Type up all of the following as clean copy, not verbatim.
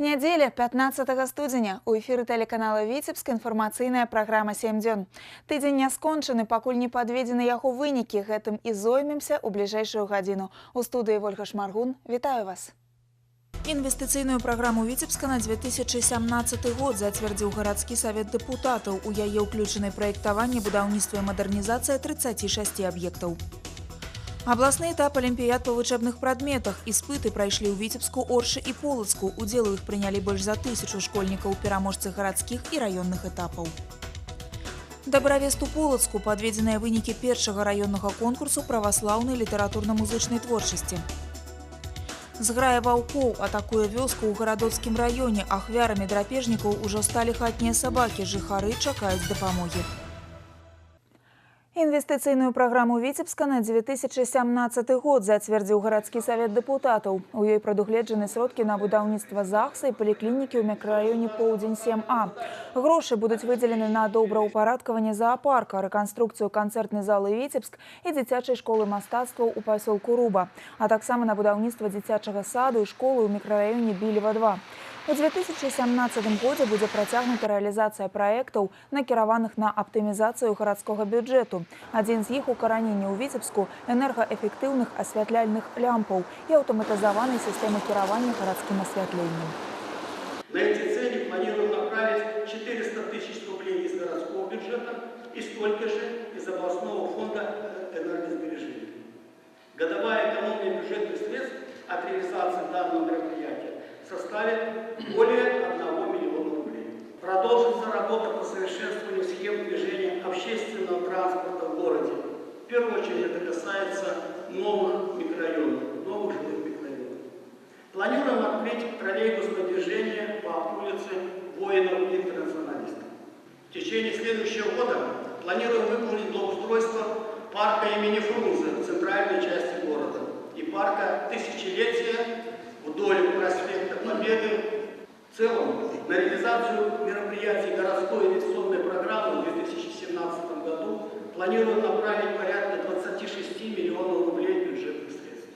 Нядзеля, 15 студзеня. У эфіры тэлеканала «Віцебск» інфармацыйная праграма «7 дзён». Тыдзень не скончаны, пакуль не падведзены яго вынікі. Гэтым і зоймемся ў бліжэйшую гадзіну. У студыі Вольга Шмаргун. Вітаю вас. Інвестыцыйную праграму Віцебска на 2017 год зацвердзіў гарадскі савет дэпутатаў. У яе ўключаны праектаванне, будаўніцтва і мадэрнізацыя 36 аб'ектаў. Абласны этап алімпіяд па вучэбных прадметах. Іспыты прайшлі ў Віцебску, Оршы і Полацку. Удзел у іх прынялі больш за 1000 школьнікаў, пераможцы гарадскіх і раённых этапаў. Дабравест у Полацку, падведзеныя вынікі першага раённага конкурсу праваслаўнай літаратурна-музычнай творчасці. Зграя ваўкоў атакуе вёску ў Гарадоцкім раёне. Ахвярамі драпежнікаў ужо сталі хатнія сабакі. Жыхары чакаюць дапамогі. Інвестыцыйную праграму Віцебска на 2017 год зацвердзіў гарадскі савет дэпутатаў. У ёй прадугледжаны сродкі на будаўніцтва ЗАГСа і паліклінікі ў мікрараёне Поўдзень 7А. Грошы будуць выдзелены на добраўпарадкаванне заапарка, рэканструкцыю канцэртнай залы «Віцебск» і дзіцячай школы мастацтваў у пасёлку Руба, а таксама на будаўніцтва дзіцячага саду і школы ў мікрараёне Білева 2. У 2017 годзе будзе працягнута рэалізацыя праектаў, накіраваных на аптымізацыю гарадскога бюджэту. Адзін з іх — укараненне ў Віцебску энергаэфектыўных асвятляльных лямпаў і аўтаматызаванай сістэмы кіравання гарадскім асвятленнем. На эти цели планируем направить 400 тысяч рублей из городского бюджета и столько же из областного фонда энергосбережения. Годовая экономия бюджетных средств от реализации данного мероприятия составит более 1 миллиона рублей. Продолжится работа по совершенствованию схем движения общественного транспорта в городе. В первую очередь это касается новых микрорайонов, новых жилых микрорайонов. Планируем открыть троллейбусное движение по улице Воинов-интернационалистов. В течение следующего года планируем выполнить благоустройство парка имени Фрунзе в центральной части города и парка Тысячелетия вдоль проспекта Победы. В целом, на реализацию мероприятий городской инвестиционной программы в 2017 году планируем направить порядка 26 миллионов рублей бюджетных средств.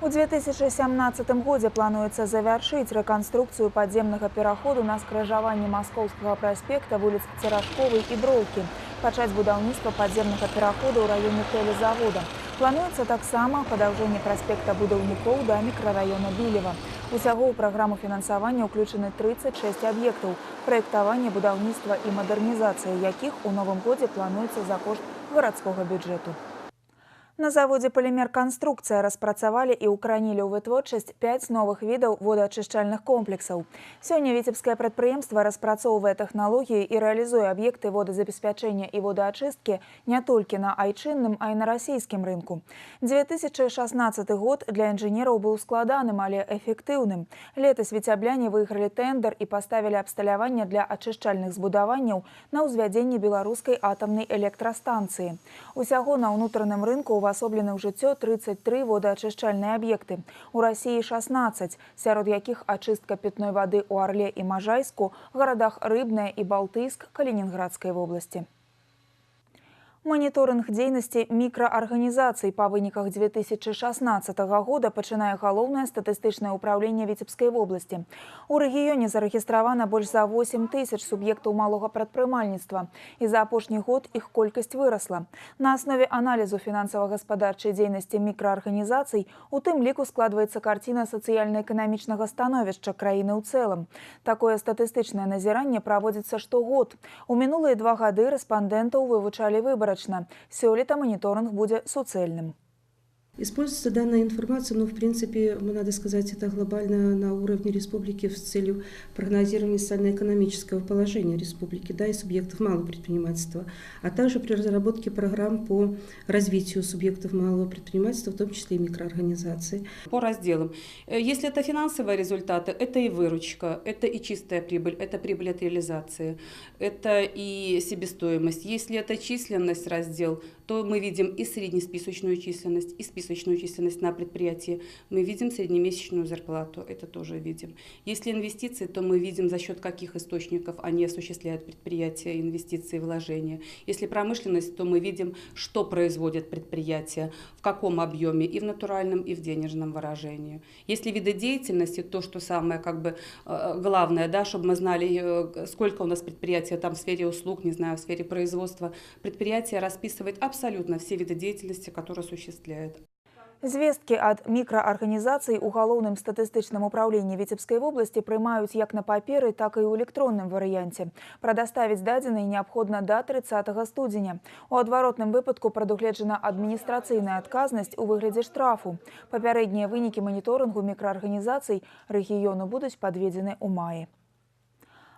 У 2017 годзе плануецца завяршыць рэканструкцыю падземнага пераходу на скрыжаванні Маскоўскага праспекта, вуліц Церашковай і Броўкі, пачаць будаўніцтва падземнага пераходу ў раёне тэлезавода. Плануецца таксама падаўжэнне праспекта Будаўнікоў да мікрараёна Білева. Усяго ў праграму фінансавання ўключаны 36 аб'ектаў, праектаванне, будаўніцтва і мадэрнізацыя якіх у новым годзе плануецца за кошт гарадскога бюджэту. На заводзе «Палімерканструкцыя» распрацавалі і ўкаранілі ў вытворчасць 5 новых відаў водаачышчальных комплексаў. Сёння віцебскае прадпрыемства распрацоўвае тэхналогіі і рэалізуе аб'екты водазабеспячэння і водаачысткі не толькі на айчынным, а і на расійскім рынку. 2016 год для інжынераў быў складаным, але эфектыўным. Летась віцябляне выйгралі тэндар і паставілі абсталяванне для ачышчальных збудаванняў на ўзвядзенні беларускай атамнай электрастанцыі. Усяго на ўнутраным рынку ўвасоблены ў жыццё 33 водаачышчальныя аб'екты. У Расіі 16, сярод якіх ачыстка пітной вады ў Арле і Мажайску, гарадах Рыбная і Балтыйск Калінінградскай вобласці. Маніторынг дзейнасці мікраарганізацый па выніках 2016 года пачынае галоўнае статыстычнае ўпраўленне Віцебскай вобласці. У рэгіёне зарэгістравана больш за 8 тысяч суб'ектаў малога прадпрымальніцтва. І за апошні год іх колькасць вырасла. На аснове аналізу фінансава-гаспадарчай дзейнасці мікраарганізацый у тым ліку складваецца карціна сацыяльна-эканамічнага становішча краіны ў цэлым. Такое статыстычнае назіранне праводзіцца штогод. У мінулыя 2 гады рэспандэнтаў вывучалі выбарачна. Сёлета маніторынг будзе суцэльным. Используется данная информация, но, в принципе, надо сказать, это глобально на уровне республики с целью прогнозирования социально-экономического положения республики, да, и субъектов малого предпринимательства, а также при разработке программ по развитию субъектов малого предпринимательства, в том числе и микроорганизаций. По разделам. Если это финансовые результаты, это и выручка, это и чистая прибыль, это прибыль от реализации, это и себестоимость. Если это численность раздел, то мы видим и среднесписочную численность, и списочную списочную численность на предприятии, мы видим среднемесячную зарплату, это тоже видим. Если инвестиции, то мы видим, за счет каких источников они осуществляют предприятия, инвестиции, вложения. Если промышленность, то мы видим, что производит предприятие, в каком объеме, и в натуральном, и в денежном выражении. Если виды деятельности, то, что самое как бы главное, да, чтобы мы знали, сколько у нас предприятия там в сфере услуг, не знаю, в сфере производства, предприятие расписывает абсолютно все виды деятельности, которые осуществляет. Звесткі ад мікраарганізацый у галоўным статыстычным упраўленні Віцебскай вобласці прымаюць як на паперы, так і ў электронным варыянце. Прадаставіць дадзеныя неабходна да 30 студзеня. У адваротным выпадку прадугледжана адміністрацыйная адказнасць у выглядзе штрафу. Папярэднія вынікі маніторынгу мікраарганізацый рэгіёну будуць падведзены ў маі.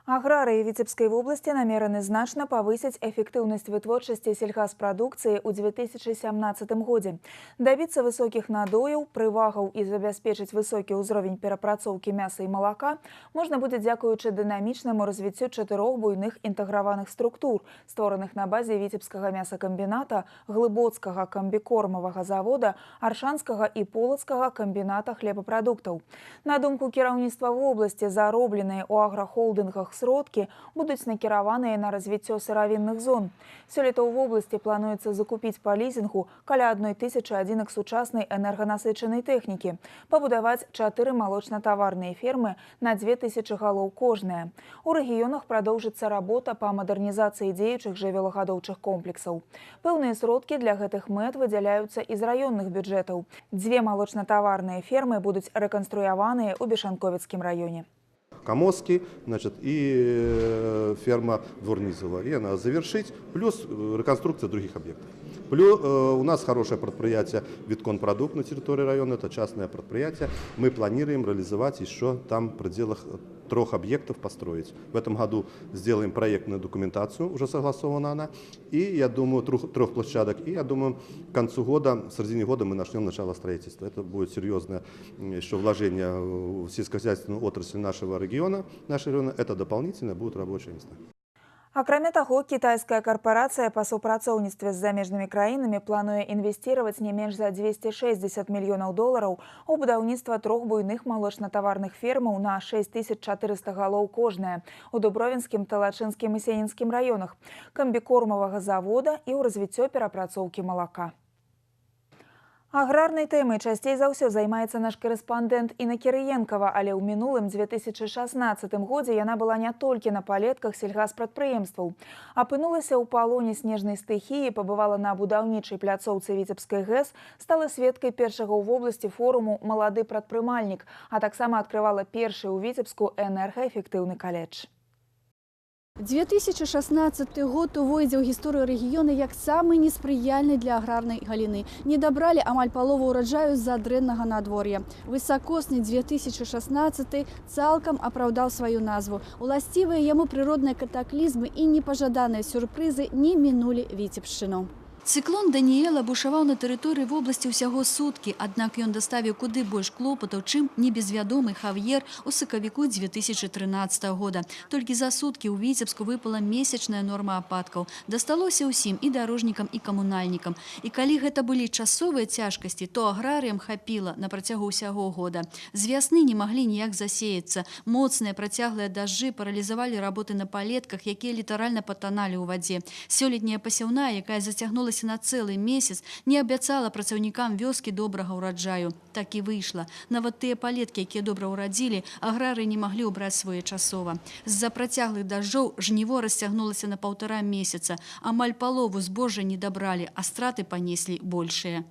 Аграрыі Віцебскай вобласці намерены значна павысіць эфектыўнасць вытворчасці сельгаспрадукцыі ў 2017 годзе. Дабіцца высокіх надояў, прывагаў і забяспечыць высокі ўзровень перапрацоўкі мяса і малака можна будзе дзякуючы дынамічнаму развіццю 4 буйных інтэграваных структур, створаных на базе Віцебскага мясакамбіната, Глыбоцкага камбікормавага завода, Аршанскага і Полацкага камбіната хлебапрадуктаў. На думку кіраўніцтва вобласці, заробленыя ў аграхолдынгах сродкі будуць накіраваныя на развіццё сыравінных зон. Сёлета ў вобласці плануецца закупіць па лізінгу каля 1000 адзінак сучаснай энерганасычанай тэхнікі, пабудаваць 4 малочна-таварныя фермы на 2000 галоў кожная. У рэгіёнах прадоўжыцца работа па мадэрнізацыі дзеючых жывёлагадоўчых комплексаў. Пэўныя сродкі для гэтых мэт выдзяляюцца з раённых бюджэтаў. 2 малочна-таварныя фермы будуць рэканструяваныя ў Бешанковіцкім раёне. Камоски, значит, и ферма Дворнизова. И она завершить, плюс реконструкция других объектов. Плюс у нас хорошее предприятие Витконпродукт на территории района, это частное предприятие. Мы планируем реализовать еще там в пределах 3 объектов построить. В этом году сделаем проектную документацию, уже согласована она, и я думаю, 3 площадок, и я думаю, к концу года, в середине года мы начнем начало строительства. Это будет серьезное еще вложение в сельскохозяйственную отрасль нашего региона, это дополнительно будут рабочие места. Акрамя таго, кітайская карпарацыя па супрацоўніцтве з замежнымі краінамі плануе інвесціраваць не менш за 260 мільёнаў долараў у будаўніцтва 3 буйных малочна-таварных фермаў на 6400 галоў кожная у Дубровінскім, Талачынскім і Сенінскім раёнах, камбікормавага завода і ў развіццё перапрацоўкі малака. Аграрнай тэмай часцей за ўсё займаецца наш карэспандэнт Інна Кірыенкава, але ў мінулым 2016 годзе яна была не толькі на палетках сельгаспрадпрыемстваў. Апынулася ў палоне снежнай стыхіі, пабывала на будаўнічай пляцоўцы Віцебскай ГЭС, стала сведкай першага ў вобласці форуму «Малады прадпрымальнік», а таксама адкрывала першы ў Віцебску энергаэфектыўны каледж. 2016 год увойдзе ў гісторыю рэгіёна як самы неспрыяльны для аграрнай галіны. Не дабралі амаль палову ўраджаю з-за дрэннага надвор'я. Высакосны 2016 цалкам апраўдаў сваю назву. Уласцівыя яму прыродныя катаклізмы і непажаданыя сюрпрызы не мінулі Віцебшчыну. Цыклон Даніэла бушаваў на тэрыторыі вобласці ўсяго суткі, аднак ён даставіў куды больш клопатаў, чым небезвядомы Хав'ер у сакавіку 2013 года. Толькі за суткі ў Віцебску выпала месячная норма ападкаў. Дасталося ўсім і дарожнікам, і камунальнікам. І калі гэта былі часовыя цяжкасці, то аграрыям хапіла на працягу ўсяго года. З вясны не маглі ніяк засеяцца. Моцныя працяглыя дажджы паралізавалі работы на палетках, якія літаральна патаналі ў вадзе. Сёлетняя пасяўная, якая зацягнулася на цэлы месяц, не абяцала працаўнікам вёскі добрага ўраджаю. Так і выйшла. Нават тыя палеткі, якія добра ўрадзілі, аграрыі не маглі ўбраць своечасова. З-за працяглых дажджоў жніво расцягнулася на 1,5 месяца. Амаль палову збожжа не дабралі, а страты панеслі большыя.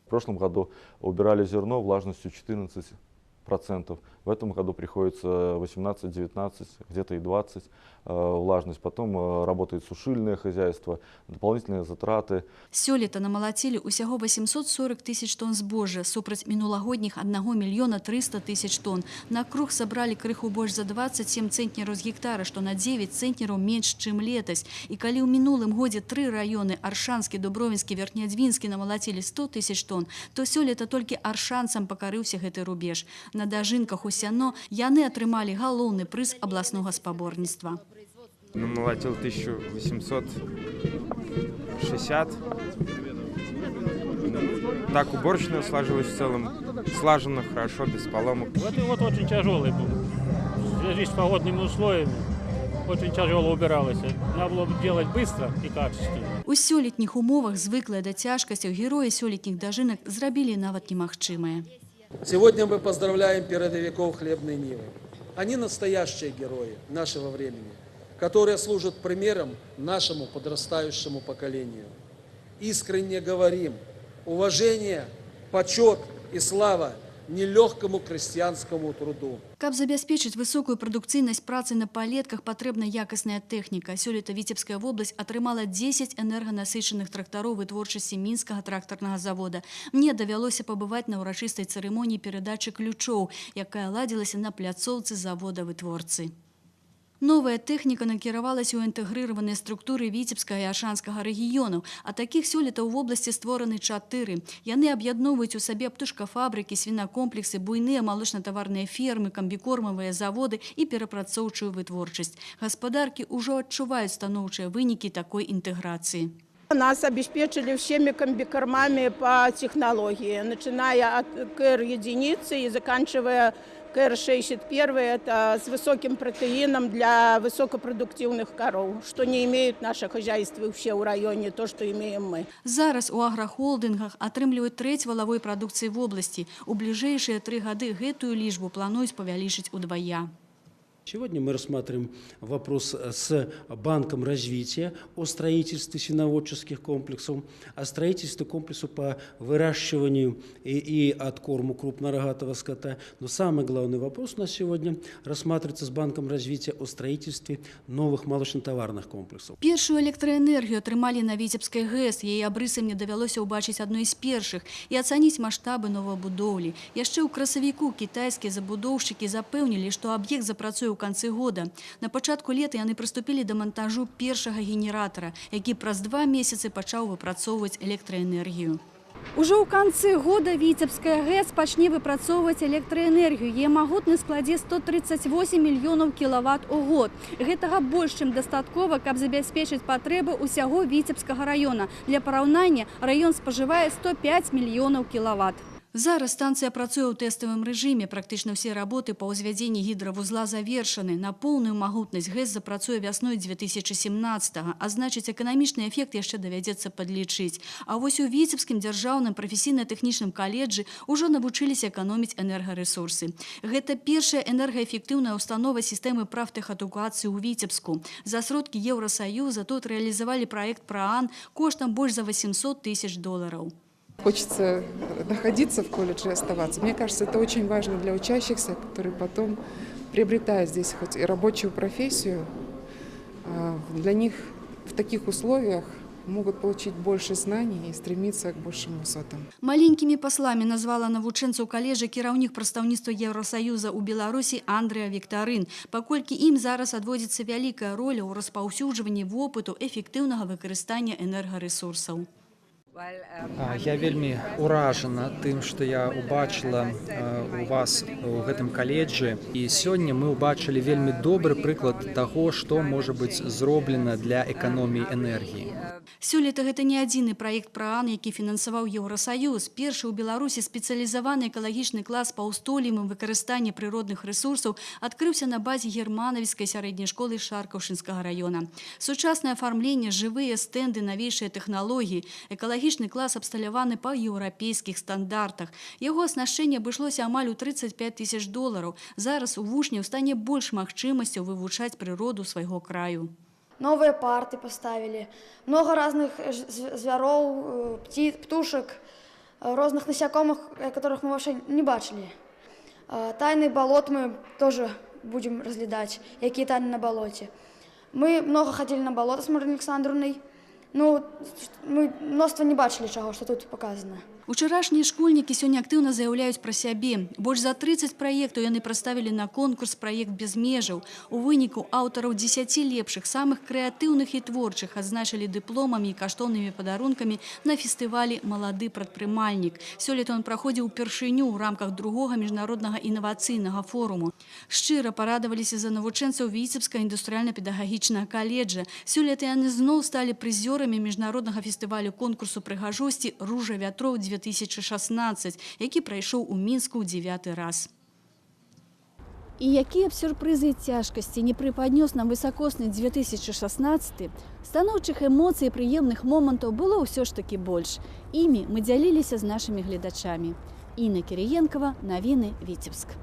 В прошлом году убирали зерно влажностью 14%. В этом году приходится 18, 19, где-то и 20 влажность. Потом работает сушильное хозяйство, дополнительные затраты. Сёлета намалацілі ўсяго 840 тысяч тонн збожжа, супраць мінулагодніх 1 мільёна 300 тысяч тонн. На круг сабралі крыху больш за 27 цэнтнераў з гектара, што на 9 цэнтнераў менш, чым летась. І калі ў мінулым годзе тры раёны – Аршанскі, Дубровінскі, Верхнядзвінскі – намалацілі 100 тысяч тонн, то сёлета толькі аршанцам пакарыўся гэты рубеж. На дажынках у сяно яны атрымалі галоўны прыз абласнога спаборніцтва. Намолотил 1860. Так уборочная сложилась в целом слаженно, хорошо, без поломок. Вот и вот очень тяжелый был. В связи с погодными условиями очень тяжело убиралось. Надо было делать быстро и качественно. У сёлетніх умовах, звыклыя да цяжкасцяў, героі сёлетніх дажынак зрабілі нават немагчымае. Сегодня мы поздравляем передовиков хлебной нивы. Они настоящие герои нашего времени, которые служат примером нашему подрастающему поколению. Искренне говорим: уважение, почет и слава нелегкому крестьянскому труду. Каб забяспечыць высокую прадукцыйнасць працы на палетках, патрэбна якасная тэхніка. Сёлета Віцебская вобласць атрымала 10 энерганасычаных трактароў вытворчасці Мінскага трактарнага завода. Мне давялося пабываць на ўрачыстай цырымоніі перадачы ключоў, якая ладзілася на пляцоўцы завода-вытворцы. Новая тэхніка накіравалася ў інтэгрыраваныя структуры Віцебскага і Аршанскага рэгіёнаў, а такіх сёлета ў вобласці створаны чатыры. Яны аб'ядноўваюць у сабе птушкафабрыкі, свінакомплексы, буйныя малочнатаварныя фермы, камбікормавыя заводы і перапрацоўчую вытворчасць. Гаспадаркі ўжо адчуваюць станоўчыя вынікі такой інтэграцыі. Нас обеспечили всеми комбикормами по технологии, начиная от КР-единицы и заканчивая КР-61, это с высоким протеином для высокопродуктивных коров, что не имеют наше хозяйство вообще в районе, то, что имеем мы. Зараз у аграхолдынгах атрымліваюць трэць валавой прадукцыі вобласці. У бліжэйшыя 3 гады гэтую лічбу плануюць павялічыць удвая. Сегодня мы рассматриваем вопрос с Банком развития о строительстве свиноводческих комплексов, о строительстве комплексов по выращиванию и откорму крупнорогатого скота. Но самый главный вопрос у нас сегодня рассматривается с Банком развития о строительстве новых молочно-товарных комплексов. Першую электраэнергію атрымалі на Віцебскай ГЭС. Яе абрысы мне давялося ўбачыць адной з першых і ацаніць маштабы новабудоўлі. Яшчэ ў красавіку кітайскія забудоўшчыкі запэўнілі, што аб'ект запрацуе ў канцы года. На пачатку лета яны прыступілі да мантажу першага генератара, які праз 2 месяцы пачаў выпрацоўваць электраэнергію. Ужо ў канцы года Віцебская ГЭС пачне выпрацоўваць электраэнергію. Яе магутнасць складзе 138 мільёнаў кілават у год. Гэтага больш чым дастаткова, каб забяспечыць патрэбы ўсяго Віцебскага раёна. Для параўнання, раён спажывае 105 мільёнаў кілават. Зараз станцыя працуе ў тэставым рэжыме. Практычна ўсе работы па ўзвядзенні гідравузла завершаны. На поўную магутнасць ГЭС запрацуе вясной 2017, а значыць, эканамічны эфект яшчэ давядзецца падлічыць. А вось у Віцебскім дзяржаўным прафесійна-тэхнічным каледжы ўжо навучыліся эканоміць энергарэсурсы. Гэта першая энергаэфектыўная установа сістэмы прафтэхадукацыі ў Віцебску. За сродкі Еўрасаюза тут рэалізавалі праект ПРААН коштам больш за 800 тысяч долараў. Хочется находиться в колледже и оставаться. Мне кажется, это очень важно для учащихся, которые потом приобретают здесь хоть и рабочую профессию. Для них в таких условиях могут получить больше знаний и стремиться к большим высотам. Маленькімі пасламі назвала навучэнцаў каледжа кіраўнік прадстаўніцтва Еўрасаюза ў Беларусі Андрэа Віктарын, паколькі ім зараз адводзіцца вялікая роля ў распаўсюджванні вопыту эфектыўнага выкарыстання энергарэсурсаў. Я вельмі ўражана тым, што я ўбачыла у вас у гэтым каледжы. І сёння мы ўбачылі вельмі добры прыклад таго, што можа быць зроблена для эканоміі энергіі. Сёлета гэта не адзіны праект ПРААН, які фінансаваў Еўрасаюз. Першы ў Беларусі спецыялізаваны экалагічны клас па ўстойлівым выкарыстанні прыродных рэсурсаў адкрыўся на базе Германавіцкай сярэдняй школы Шаркаўшчынскага раёна. Сучаснае афармленне, жывыя стэнды, навейшыя тэхналогіі. Экалагічны клас абсталяваны па еўрапейскіх стандартах. Яго аснашчэнне абышлося амаль у 35 тысяч долараў. Зараз у вучняў стане больш магчымасцяў вывучаць прыроду свайго краю. Новые парты поставили, много разных звяроў, птушек, розных насякомых, которых мы вообще не бачылі. Тайны болот мы тоже будем разглядаць, якія тайны на болоте. Мы много ходили на болото с Мариной Александровной. Ну, мы мноства не бачылі чаго, што тут показано. Учарашнія школьнікі сёння актыўна заяўляюць пра сябе. Больш за 30 праектаў яны прадставілі на конкурс «Праект без межаў». У выніку аўтараў 10 лепшых, самых крэатыўных і творчых адзначылі дыпломамі і каштоўнымі падарункамі на фестывалі «Малады прадпрымальнік». Сёлета ён праходзіў упершыню ў рамках другога міжнароднага інавацыйнага форуму. Шчыра парадаваліся за навучэнцаў Віцебскага індустрыяльна-педагагічнага каледжа. Сёлета яны зноў сталі прызёрамі. прызёрамі міжнароднага фестывалю конкурсу прыгажосці «Ружа вятроў 2016», які прайшоў у Мінску ў 9-ы раз. І якія б сюрпрызы і цяжкасці не прыпаднёс нам высакосны 2016, станоўчых эмоцый і прыемных момантаў было ўсё ж такі больш. Імі мы дзяліліся з нашымі гледачамі. Інна Кірыенкава, навіны, Віцебск.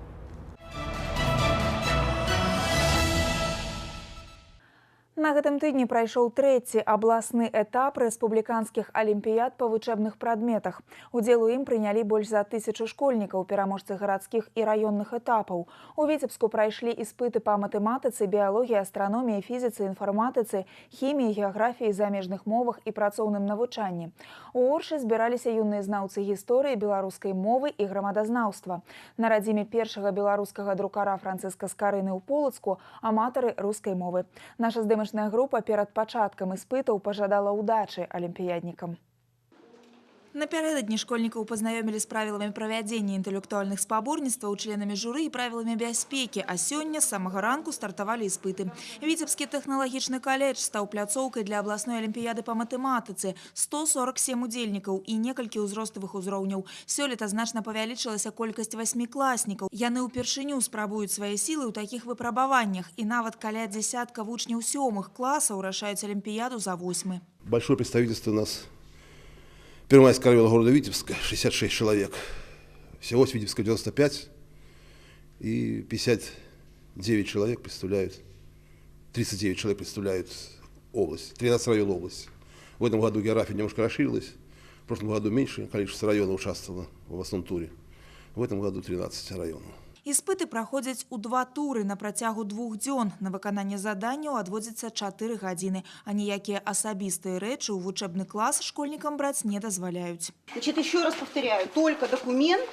На гэтым тыдні прайшоў трэці абласны этап рэспубліканскіх алімпіяд па вучэбных прадметах. Удзел у ім прынялі больш за 1000 школьнікаў, пераможцы гарадскіх і раённых этапаў. У Віцебску прайшлі іспыты па матэматыцы, біялогіі, астраноміі, фізіцы, інфарматыцы, хіміі, геаграфіі, замежных мовах і працоўным навучанні. У Оршы збіраліся юныя знаўцы гісторыі, беларускай мовы і грамадазнаўства. На радзіме першага беларускага друкара Францыска Скарыны ў Полацку аматары рускай мовы. Наша здымачная група перад пачаткам іспытаў пажадала ўдачы алімпіяднікам. Напярэдадні школьнікаў пазнаёмілі з правіламі правядзення інтэлектуальных спаборніцтваў, членамі журы і правіламі бяспекі, а сёння з самага ранку стартавалі іспыты. Віцебскі тэхналагічны каледж стаў пляцоўкай для абласной алімпіяды па матэматыцы. 147 удзельнікаў і некалькі ўзроставых узроўняў. Сёлета значна павялічылася колькасць васьмікласнікаў. Яны ўпершыню спрабуюць свае сілы ў такіх выпрабаваннях. І нават каля дзесятка вучняў сёмых класаў рашаюць алімпіяду за восьмы. Большое представительство у нас Первомайского района города Витебска, 66 человек. Всего с Витебска 95 и 59 человек представляют, 39 человек представляют область, 13 районов области. В этом году география немножко расширилась, в прошлом году меньше количество районов участвовало в областном туре. В этом году 13 районов. Іспыты праходзяць у два туры на працягу 2 дзён. На выкананне заданняў адводзіцца 4 гадзіны, а ніякія асабістыя рэчы ў вучэбны клас школьнікам браць не дазваляюць. Значит, еще раз повторяю, только документ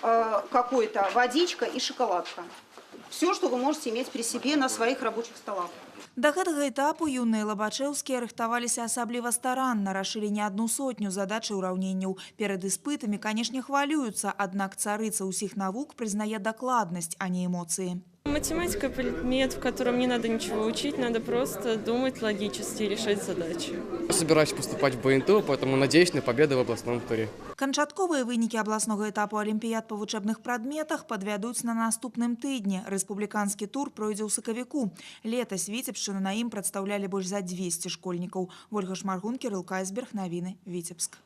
какой-то, водичка и шоколадка. Все, что вы можете иметь при себе на своих рабочих столах. До гэтага этапу юныя лабачэўскія рыхтаваліся асабліва старанна, рашылі не адну сотню задач і ўраўненняў. Перад іспытамі, канешне, хвалююцца, аднак царыца ўсіх навук прызнае дакладнасць, а не эмоцыі. Математика – предмет, в котором не надо ничего учить, надо просто думать логически и решать задачи. Собираюсь поступать в БНТУ, поэтому надеюсь на победу в областном туре. Канчатковыя вынікі абласнога этапу алімпіяд па вучэбных прадметах падвядуць на наступным тыдні. Рэспубліканскі тур пройдзе ў сакавіку. Летась Віцебшчыну на ім прадстаўлялі больш за 200 школьнікаў. Вольга Шмаргун, Кірыл Кайсберг, навіны, Віцебск.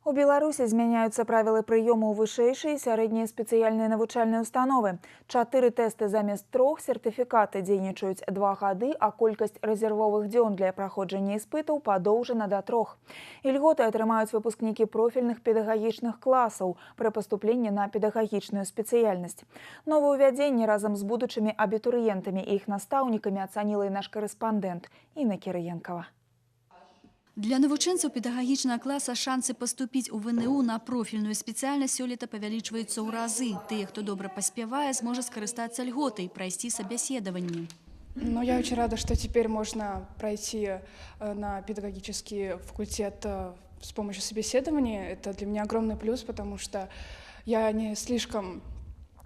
У Беларусі змяняюцца правілы прыёму ў вышэйшыя і сярэднія спецыяльныя навучальныя установы. 4 тэсты замест 3, сертыфікаты дзейнічаюць 2 гады, а колькасць рэзервовых дзён для праходжання іспытаў падоўжана да 3. Ільготы атрымаюць выпускнікі профільных педагагічных класаў пры паступленні на педагагічную спецыяльнасць. Новаўвядзенне разам з будучымі абітурыентамі і іх настаўнікамі ацаніла і наш карэспандэнт Інна Кірыенкава. Для навучэнцаў педагагічнага класа шансы паступіць у ВНУ на профільную спецыяльнасць сёлета павялічваюцца ў разы. Тыя, хто добра паспявае, зможа скарыстацца льготай, прайсці сабеседаванне. Ну, я очень рада, что теперь можно пройти на педагогический факультет с помощью собеседования. Это для меня огромный плюс, потому что я не слишком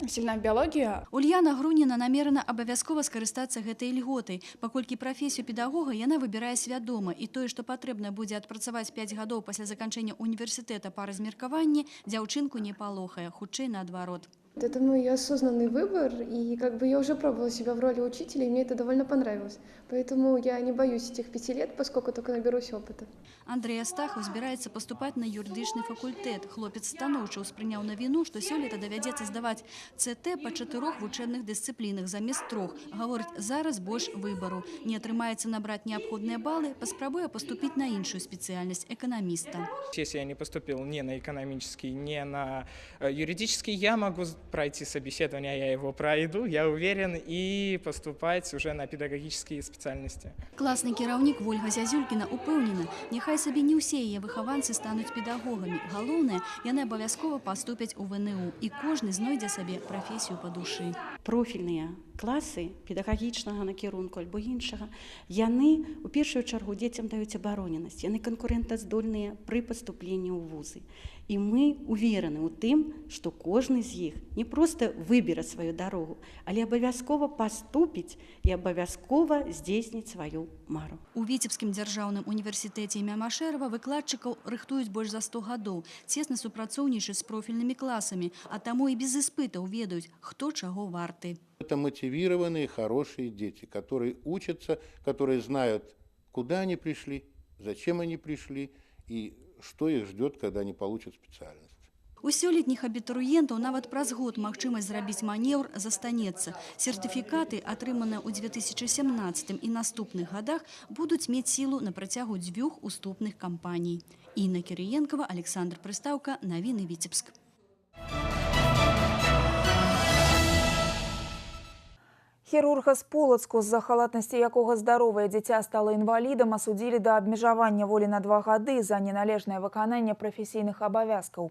сильна биология. Ульяна Груніна намерана абавязкова скарыстацца гэтай льготай, паколькі прафесію педагога яна выбірае свядома, і тое, што патрэбна будзе адпрацаваць 5 гадоў пасля заканчэння універсітэта па размеркаванні, дзяўчынку не палохае, хутчэй наадварот. Это мой осознанный выбор, и как бы я уже пробовала себя в роли учителя, и мне это довольно понравилось. Поэтому я не боюсь этих 5 лет, поскольку только наберусь опыта. Андрей Астахов збіраецца паступаць на юрыдычны факультэт. Хлопец станоўча ўспрыняў навіну, што сёлета давядзецца здаваць ЦТ па 4 вучэбных дысцыплінах замест 3. Гаворыць, зараз больш выбару. Не атрымаецца набраць неабходныя баллы, паспрабуе паступіць на іншую спецыяльнасць эканаміста. Если я не поступил ни на экономический, ни на юридический, я могу пройти собеседование, я его пройду, я уверен, и поступать уже на педагогические специальности. Классный кіраўнік Вольга Зязюлькіна упэўнена, няхай сабе не ўсе яе выхаванцы стануць педагогамі. Галоўнае, яны абавязкова паступяць у ВНУ, і кожны знойдзе сабе прафесію па душы. Профильные класы педагагічнага накірунку альбо іншага, яны у першую чаргу дзецям даюць абароненасць, яны канкурэнтаздольныя пры паступленні ў вузы. І мы уверены ў тым, што кожны з іх не проста выбера сваю дарогу, але абавязкова паступіць і абавязкова здзейсніць сваю мару. У Віцебскім дзяржаўным універсітэце імя Машэрава выкладчыкаў рыхтуюць больш за 100 гадоў, цесна супрацоўнічаюць з профільнымі класамі, а таму і без іспытаў ведаюць, хто чаго варты. Это мотивированные, хорошие дети, которые учатся, которые знают, куда они пришли, зачем они пришли и что их ждет, когда они получат специальность. У сёлетніх абітурыентаў нават праз год магчымасць зрабіць манеўр застанецца. Сертыфікаты, атрыманыя ў 2017 і наступных гадах, будуць мець сілу на працягу дзвюх уступных кампаній. Інна Кірыенкава, Александр Прыстаўка, навіны Віцебск. Хірурга з Полацку, з-за халатнасці якога здаровае дзіця стала інвалідам, асудзілі да абмежавання волі на 2 гады за неналежнае выкананне прафесійных абавязкаў.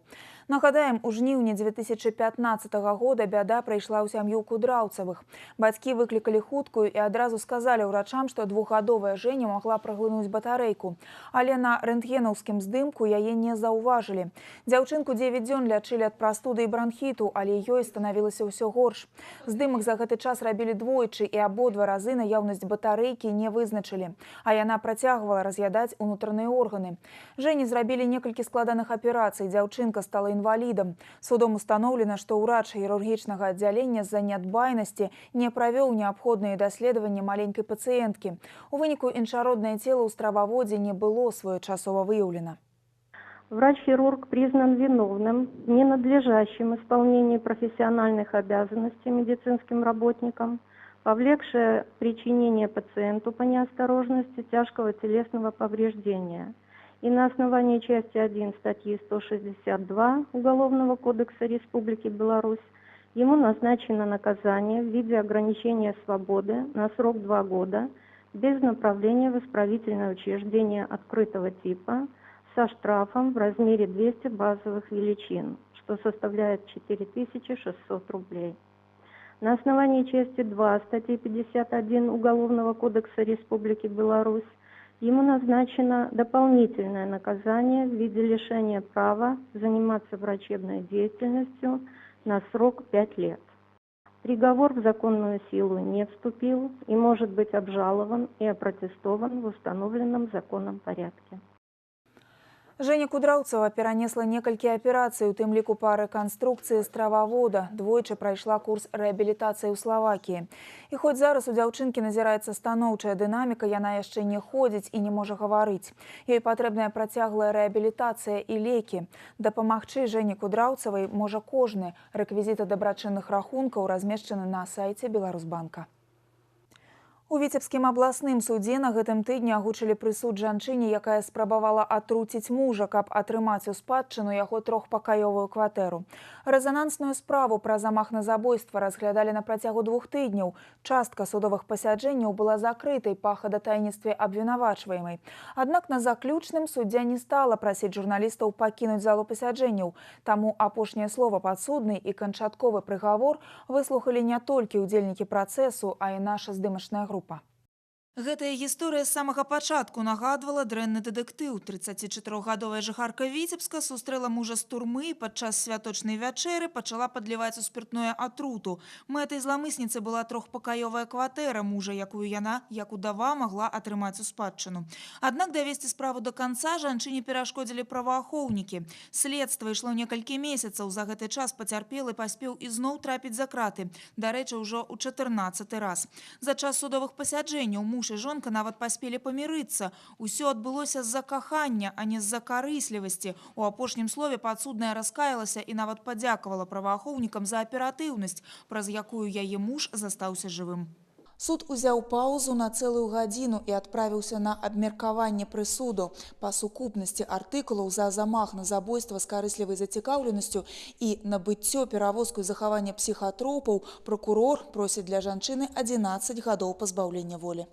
Нагадаем, у жніўні 2015 года бяда прыйшла ў сям'ю Кудраўцавых. Бацькі выклікалі хуткую і адразу сказалі ўрачам, што двухгадовая Жэня магла праглынуць батарэйку. Але на рэнтгенаўскім здымку яе не заўважылі. Дзяўчынку 9 дзён лячылі ад прастуды і бранхіту, але ёй станавілася ўсё горш. Здымак за гэты час рабілі двойчы і абодва разы наяўнасць батарэйкі не вызначылі, а яна працягвала раз'ядаць унутраныя органы. Жэні зрабілі некалькі складаных аперацый, дзяўчынка стала інвалідам. Судом устаноўлена, што ўрач хірургічнага аддзялення з-за нядбайнасці не правёў неабходныя даследаванні маленькай пацыенткі. У выніку іншароднае цела ў страваводзе не было своечасова выяўлена. Врач-хирург признан виновным в ненадлежащем исполнении профессиональных обязанностей медицинским работникам, повлекшее причинение пациенту по неосторожности тяжкого телесного повреждения. И на основании части 1 статьи 162 Уголовного кодекса Республики Беларусь ему назначено наказание в виде ограничения свободы на срок 2 года без направления в исправительное учреждение открытого типа со штрафом в размере 200 базовых величин, что составляет 4600 рублей. На основании части 2 статьи 51 Уголовного кодекса Республики Беларусь ему назначено дополнительное наказание в виде лишения права заниматься врачебной деятельностью на срок 5 лет. Приговор в законную силу не вступил и может быть обжалован и опротестован в установленном законом порядке. Жэня Кудраўцава перанесла некалькі аперацый, у тым ліку па рэканструкцыі стрававода. Двойчы прайшла курс рэабілітацыі ў Славакіі. І хоць зараз у дзяўчынкі назіраецца станоўчая дынаміка, яна яшчэ не ходзіць і не можа гаварыць. Ёй патрэбная працяглая рэабілітацыя і лекі. Дапамагчы Жэні Кудраўцавай можа кожны. Рэквізіты дабрачынных рахункаў размешчаны на сайце Беларусбанка. У Віцебскім абласным судзе на гэтым тыдні агучылі прысуд жанчыне, якая спрабавала атруціць мужа, каб атрымаць у спадчыну яго трохпакаёвую кватэру. Рэзанансную справу пра замах на забойства разглядалі на працягу 2 тыдняў. Частка судовых пасяджэнняў была закрытай па хадатайніцтве абвінавачваемай. Аднак на заключным суддзя не стала прасіць журналістаў пакінуць залу пасяджэнняў. Таму апошняе слова падсуднай і канчатковы прыгавор выслухалі не толькі ўдзельнікі працэсу, а і наша здымачная група. Гэтая гісторыя з самага пачатку нагадвала дрэнны дэтэктыў. 34-гадовая жыхарка Віцебска сустрэла мужа з турмы і падчас святочнай вячэры пачала падліваць у спіртное атруту. Мэтай зламысніцы была трохпакаёвая кватэра мужа, якую яна, як удава, магла атрымаць у спадчыну. Аднак давесці справу да канца жанчыне перашкодзілі праваахоўнікі. Следства ішло некалькі месяцаў. За гэты час пацярпелы паспеў ізноў трапіць за краты. Дарэчы, ўжо ў 14-ы раз. За час судовых пасяджэнняў муж і жонка нават паспелі памірыцца. Усё адбылося з-за кахання, а не з-за карыслівасці. У апошнім слове падсудная раскаялася і нават падзякавала праваахоўнікам за аператыўнасць, праз якую яе муж застаўся жывым. Суд узяў паўзу на цэлую гадзіну і адправіўся на абмеркаванне прысуду. Па сукупнасці артыкулаў за замах на забойства з карыслівай зацікаўленасцю і набыццё, перавозку і захаванне псіхатропаў пракурор просіць для жанчыны 11 гадоў пазбаўлення волі.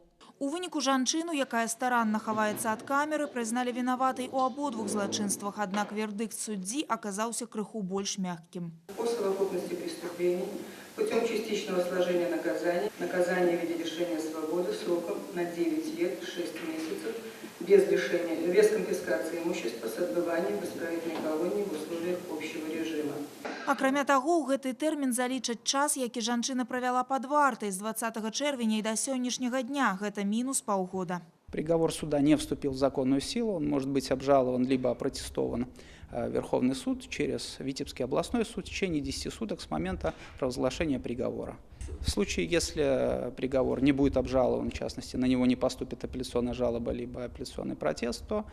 У выніку жанчыну, якая старанна хаваецца ад камеры, прызналі вінаватай у абодвух злачынствах, аднак вердыкт суддзі аказаўся крыху больш мяккім. По совокупности преступлений путем частичного сложения наказания, наказание в виде лишения свободы сроком на 9 лет 6 месяцев без лишения, без конфискации имущества с отбыванием в исправительной колонии в условиях общего режима. Акрамя таго, у гэты тэрмін залічаць час, які жанчына правяла пад вартай з 20 чэрвеня і да сённяшняга дня. Гэта мінус паўгода. Приговор суда не вступил в законную силу, он может быть обжалован либо опротестован в Верховный суд через Витебский областной суд в течение 10 суток с момента провозглашения приговора. В случае, если приговор не будет обжалован, в частности, на него не поступит апелляционная жалоба либо апелляционный протест, то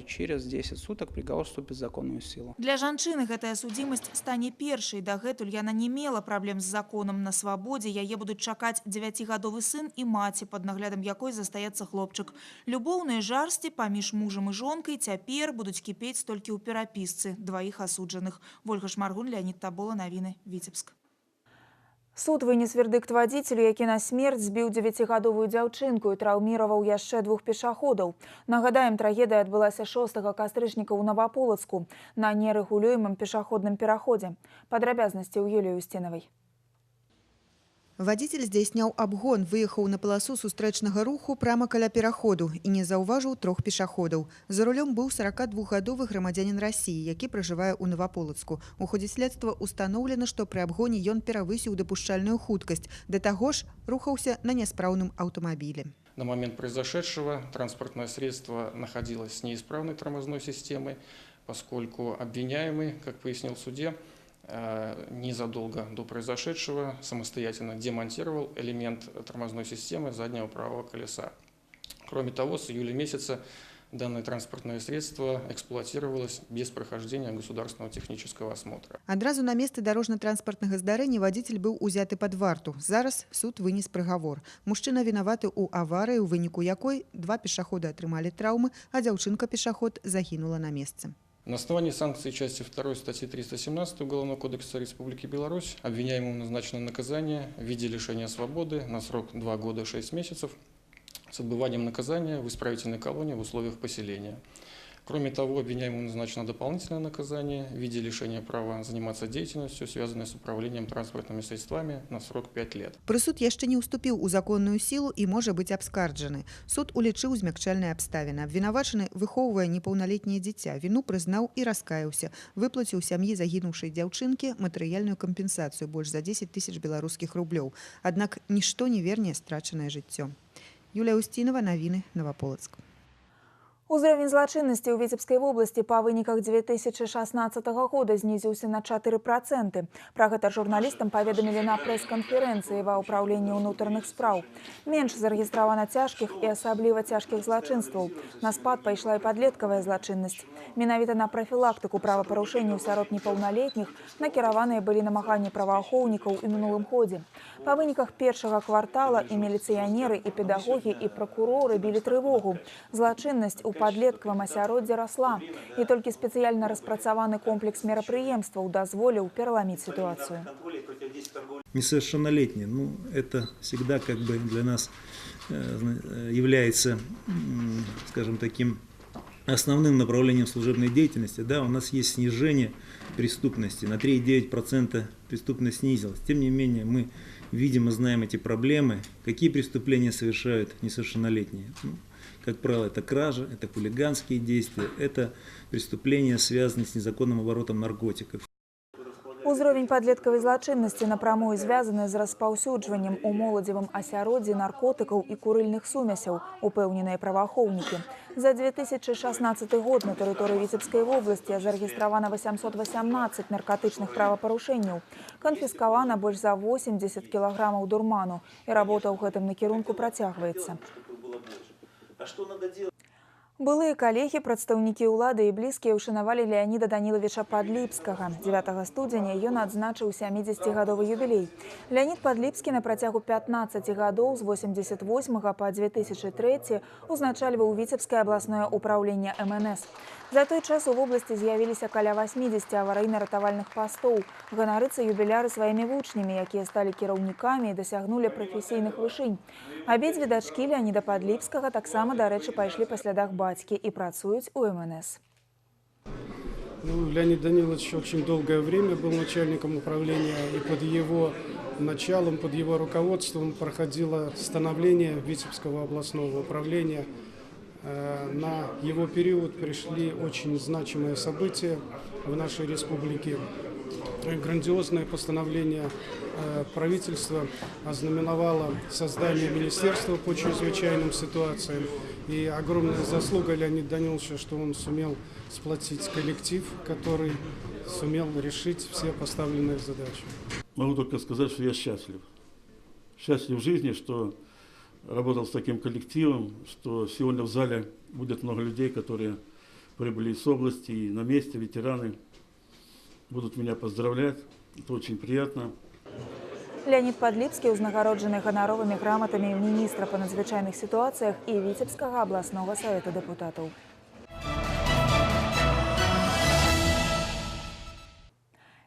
через 10 суток приговор вступит в законную силу. Для жанчыны гэтая судзімасць стане першай. Дагэтуль яна не мела праблем з законам. На свабодзе яе будуць чакаць 9-гадовы сын і маці, пад наглядам якой застаецца хлопчык. Любоўныя жарсці паміж мужам і жонкай цяпер будуць кіпець толькі ў перапісцы дваіх асуджаных. Вольга Шмаргун, Леонид Табола, навіны, Віцебск. Суд вынес вердыкт вадзіцелю, які на смерць збіў 9-гадовую дзяўчынку і траўміраваў яшчэ двух пешаходаў. Нагадаем, трагедыя адбылася 6 кастрычніка ў Наваполацку на нерэгулюемым пешаходным пераходзе. Падрабязнасці ў Юліі Усцінавай. Вадзіцель здзяйсняў абгон, выехаў на паласу сустрэчнага руху прама каля пераходу і не заўважыў трох пешаходаў. За рулём быў 42-гадовы грамадзянін Расіі, які пражывае ў Наваполацку. У ходзе следства устаноўлена, што пры абгоне ён перавысіў дапушчальную хуткасць. Да таго ж, рухаўся на няспраўным аўтамабілі. На момент произошедшего транспортное средство находилось с неисправной тормозной системой, поскольку обвиняемый, как пояснил в суде, незадолго до произошедшего самостоятельно демонтировал элемент тормозной системы заднего правого колеса. Кроме того, с июля месяца данное транспортное средство эксплуатировалось без прохождения государственного технического осмотра. Адразу на месцы дарожна-транспартнага здарэння вадзіцель быў узяты пад варту. Зараз суд вынес прыгавор. Мужчына вінаваты ў аварыі, у выніку якой два пешахода атрымалі траўмы, а дзяўчынка-пешаход загінула на месцы. На основании санкций части 2 статьи 317 Уголовного кодекса Республики Беларусь обвиняемому назначено наказание в виде лишения свободы на срок 2 года 6 месяцев с отбыванием наказания в исправительной колонии в условиях поселения. Кроме того, обвиняемому назначено дополнительное наказание в виде лишения права заниматься деятельностью, связанной с управлением транспортными средствами на срок 5 лет. Прысуд яшчэ не ўступіў у законную сілу і можа быць абскарджаны. Суд улічыў змякчальныя абставіны. Абвінавачаны выхоўвае непаўналетняе дзіця. Віну прызнаў і раскаяўся. Выплаціў сям'і загінуўшай дзяўчынкі матэрыяльную кампенсацыю больш за 10 тысяч беларускіх рублёў. Аднак нішто не верне страчанае жыццё. Юлія Усцінава, навіны, Наваполацк. Узровень злачыннасці ў Віцебскай вобласці па выніках 2016 года знізіўся на 4%. Пра гэта журналістам паведамілі на прэс-канферэнцыі ва ўпраўленні ўнутраных спраў. Менш зарэгістравана цяжкіх і асабліва цяжкіх злачынстваў. На спад пайшла і падлеткавая злачыннасць. Менавіта на прафілактыку правапарушэнняў сярод непаўналетніх накіраваныя былі намаганні праваахоўнікаў у мінулым годзе. Па выніках першага квартала і міліцыянеры, і педагогі, і пракуроры білі трывогу. Злачыннасць у падлеткавым асяроддзі расла. І толькі спецыяльна распрацаваны комплекс мерапрыемстваў дазволіў пераламіць сітуацыю. Несовершеннолетние, ну, это всегда как бы для нас является, скажем, таким основным направлением служебной деятельности. Да, у нас есть снижение преступности, на 3,9% преступность снизилась. Тем не менее, мы видим и знаем эти проблемы, какие преступления совершают несовершеннолетние. Ну, как правило, это кражи, это хулиганские действия, это преступления, связанные с незаконным оборотом наркотиков. Узровень падлеткавай злачыннасці напрамую звязаны з распаўсюджваннем у моладзевым асяроддзі наркотыкаў і курыльных сумесяў, упэўненыя праваахоўнікі. За 2016 год на тэрыторыі Віцебскай вобласці зарэгістравана 818 наркатычных правапарушэнняў. Канфіскавана больш за 80 кілаграмаў дурману, і работа ў гэтым накірунку працягваецца. Былыя калегі, прадстаўнікі ўлады і блізкія ўшанавалі Леаніда Данілавіча Падліпскага. 9 студзеня ён адзначыў 70-гадовы юбілей. Леанід Падліпскі на працягу 15 гадоў з 88 па 2003 узначальваў Віцебскае абласное ўпраўленне МНС. За той час у вобласці з'явіліся каля 80 аварыйна-ратавальных пастоў. Ганарыцца юбіляры сваімі вучнямі, якія сталі кіраўнікамі і дасягнулі прафесійных вышынь. Абедзве дачкі Леаніда Падліпскага таксама, дарэчы, пайшлі па слядах бацькі і працуюць у МНС. Ну, Леонид Данилович очень долгое время был начальником управления, и под его началом, под его руководством проходило становление Витебского областного управления. На его период пришли очень значимые события в нашей республике. Грандиозное постановление правительства ознаменовало создание Министерства по чрезвычайным ситуациям. И огромная заслуга Леонида Даниловича, что он сумел сплотить коллектив, который сумел решить все поставленные задачи. Могу только сказать, что я счастлив. Счастлив в жизни, что работал с таким коллективом, что сегодня в зале будет много людей, которые прибыли из области, и на месте ветераны будут меня поздравлять. Это очень приятно. Леонид Подлипский узнагароджаны ганаровымі граматамі міністра па надзвычайных сітуацыях і Віцебскага абласнога савета дэпутатаў.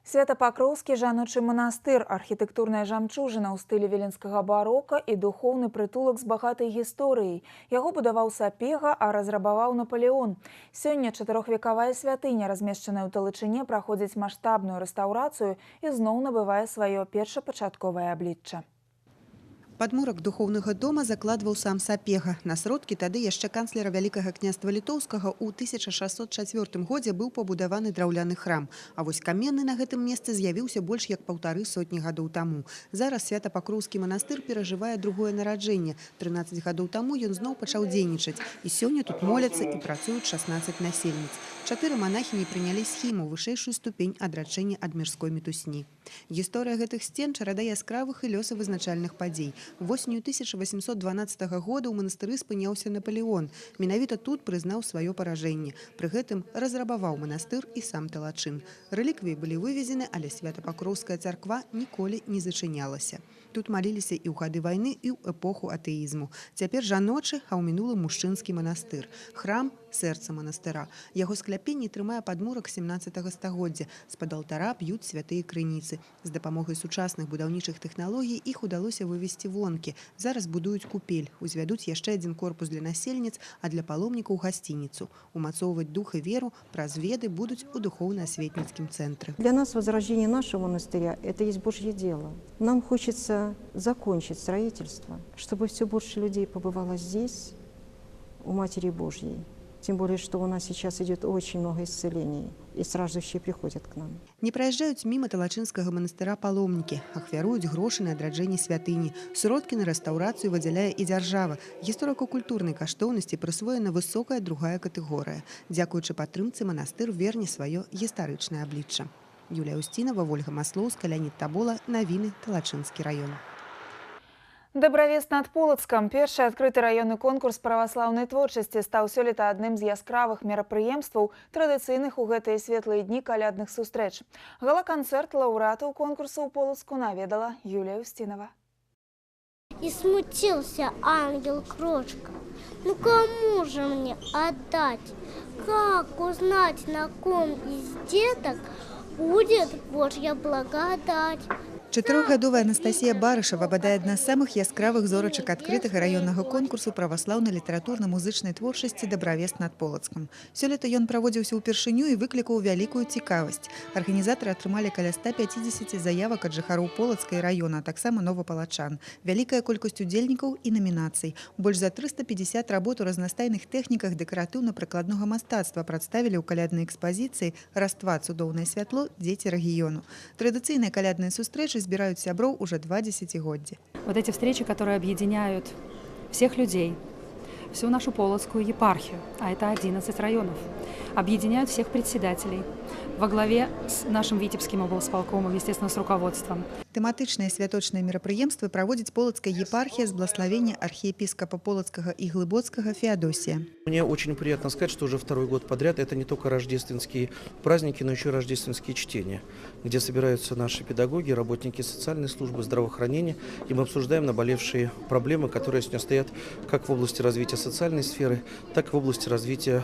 Святапакроўскі жаночы манастыр, архітэктурная жамчужына ў стылі віленскага барока і духоўны прытулак з багатай гісторыяй. Яго будаваў Сапега, а разрабаваў Наполеон. Сёння чатырохвекавая святыня, размешчаная ў Талачыне, праходзіць маштабную рэстаўрацыю і зноў набывае сваё першапачатковае аблічча. Падмурак духоўнага дома закладваў сам Сапега. На сродкі тады яшчэ канцлера Вялікага княства Літоўскага ў 1604 годзе быў пабудаваны драўляны храм. А вось каменны на гэтым месцы з'явіўся больш як 150 гадоў таму. Зараз Святапакроўскі манастыр перажывае другое нараджэнне. 13 гадоў таму ён зноў пачаў дзейнічаць. І сёння тут моляцца і працуюць 16 насельніц. 4 манахіні прынялі схіму, вышэйшую ступень адрачэння ад мірской мітусні. Гісторыя гэтых сцен чарада яскравых і лёсавызначальных падзей. Восенню 1812 года ў манастыры спыняўся Наполеон. Менавіта тут прызнаў сваё паражэнне. Пры гэтым разрабаваў манастыр і сам Талачын. Рэліквіі былі вывезены, але Святапакроўская царква ніколі не зачынялася. Тут маліліся і ў гады вайны, і ў эпоху атэізму. Цяпер жаночы, а ў мінулым мужчынскі манастыр. Храм – сэрца манастыра. Яго скляпенні трымае падмурак 17 стагоддзя. З-пад алтара п'юць святыя крыніцы. З дапамогай сучасных будаўнічых тэхналогій іх удалося вывесці вонкі. Зараз будуюць купель, узвядуць яшчэ адзін корпус для насельніц, а для паломнікаў гасцініцу. Умацоўваць дух і веру праз веды будуць у духоўна-асветніцкім цэнтры. Для нас возрождение нашего монастыря – это есть Божье дело. Нам хочется закончить строительство, чтобы все больше людей побывало здесь, у Матери Божьей. Тем более, что у нас сейчас идет очень много исцелений, и страждущие приходят к нам. Не праязджаюць міма Талачынскага манастыра паломнікі, ахвяруюць грошы на адраджэнне святыні. Сродкі на рэстаўрацыю выдзяляе і дзяржава. Гісторыка-культурнай каштоўнасці прысвоена высокая другая катэгорыя. Дзякуючы падтрымцы манастыр верне сваё гістарычнае аблічча. Юлія Усцінава, Вольга Маслоўская, Леонид Табола. Навіны, Талачынскі раён. Дабравест над Полацкам. Першы адкрыты раённы конкурс праваслаўнай творчасці стаў сёлета адным з яскравых мерапрыемстваў, традыцыйных у гэтыя светлыя дні калядных сустрэч. Гала-канцэрт лаўрэатаў конкурсу ў Полацку наведала Юлія Усцінава. И смутился ангел-крошка. Ну кому же мне отдать? Как узнать, на ком из деток будет Божья благодать? Чатырохгадовая Анастасія Барышева бадай адна з самых яскравых зорачак адкрытага раённага конкурсу праваслаўнай літаратурна-музычнай творчасці «Дабравест над Полацкам». Сёлета ён праводзіўся ўпершыню і выклікаў вялікую цікавасць. Арганізатары атрымалі каля 150 заявак ад жыхароў Полацка і раёна, а таксама новапалачан. Вялікая колькасць удзельнікаў і намінацый. Больш за 350 работ у разнастайных тэхніках дэкаратыўна-прыкладнога мастацтва прадставілі ў каляднай экспазіцыі «Раства, цудоўнае святло, дзеці рэгіёну». Традыцыйныя калядныя сустрэчы збіраюць сяброў уже 2 десятигоддзя. Вот эти встречи, которые объединяют всех людей, всю нашу Полоцкую епархию, а это 11 районов, объединяют всех председателей во главе с нашим Витебским облсполкомом, естественно, с руководством. Тэматычныя святочныя мерапрыемствы праводзіць Полацкая епархія з благаславення архіепіскапа Полацкага і Глыбоцкага Феодосия. Мне очень приятно сказать, что уже второй год подряд это не только рождественские праздники, но еще и рождественские чтения, где собираются наши педагоги, работники социальной службы, здравоохранения, и мы обсуждаем наболевшие проблемы, которые сегодня стоят как в области развития социальной сферы, так и в области развития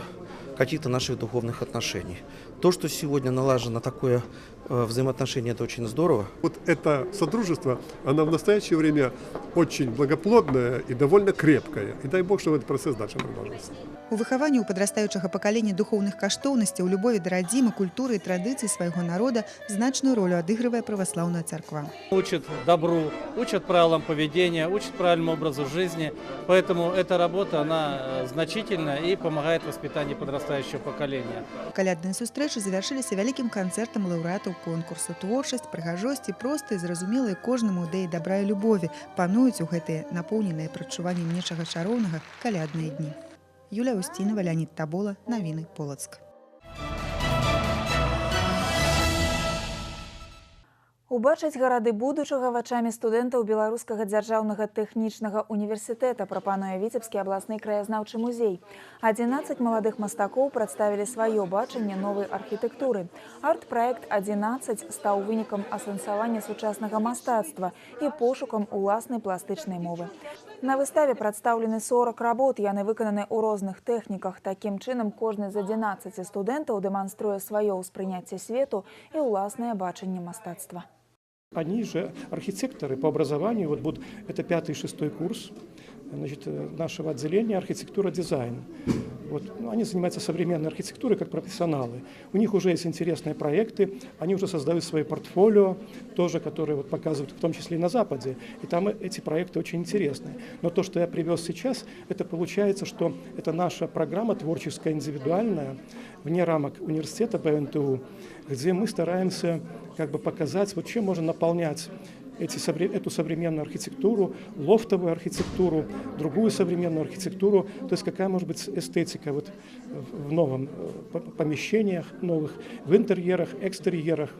каких-то наших духовных отношений. То, что сегодня налажено такое Взаимоотношения – это очень здорово. Вот это содружество, оно в настоящее время очень благоплодное и довольно крепкое. И дай Бог, чтобы этот процесс дальше продолжился. У выхаванні ў падрастаючага пакалення духоўных каштоўнасцяў, любові да радзімы, культуры і традыцый свайго народа значную ролю адыгрывае праваслаўная царква. Учит добру, учит правилам поведения, учит правильному образу жизни. Поэтому эта работа, она значительна и помогает воспитанию подрастающего поколения. Калядныя сустрэчы завяршыліся вялікім канцэртам лаўрэатаў конкурсу. Творчасць, прыгажосць і простыя, зразумелыя кожнаму ідэі дабра і любові пануюць у гэтыя напоўненыя прадчуваннем нечага чароўнага калядныя дні. Юлія Устінова, Леонид Табола, Навіны, Полацк. Убачыць гарады будучага вачамі студэнтаў Беларускага дзяржаўнага тэхнічнага універсітэта прапануе Віцебскі абласны краязнаўчы музей. 11 маладых мастакоў прадставілі сваё бачанне новай архітэктуры. Арт-праект «11» стаў вынікам асэнсавання сучаснага мастацтва і пошукам уласнай пластычнай мовы. На выставе прадстаўлены 40 работ, яны выкананы ў розных тэхніках. Такім чынам, кожны з 11 студэнтаў дэманструе сваё ўспрыняцце свету і ўласнае бачанне мастацтва. Они же архитекторы по образованию, вот будут, это 5-й и 6-й курс, значит, нашего отделения архитектура-дизайн. Вот, ну, они занимаются современной архитектурой как профессионалы. У них уже есть интересные проекты, они уже создают свои портфолио, тоже, которые вот показывают, в том числе и на Западе. И там эти проекты очень интересные. Но то, что я привез сейчас, это получается, что это наша программа творческая, индивидуальная, вне рамок университета БНТУ, где мы стараемся как бы показать, вот чем можно наполнять эту современную архитектуру, лофтовую архитектуру, другую современную архитектуру, то есть какая может быть эстетика вот в новом помещениях новых, в интерьерах, экстерьерах.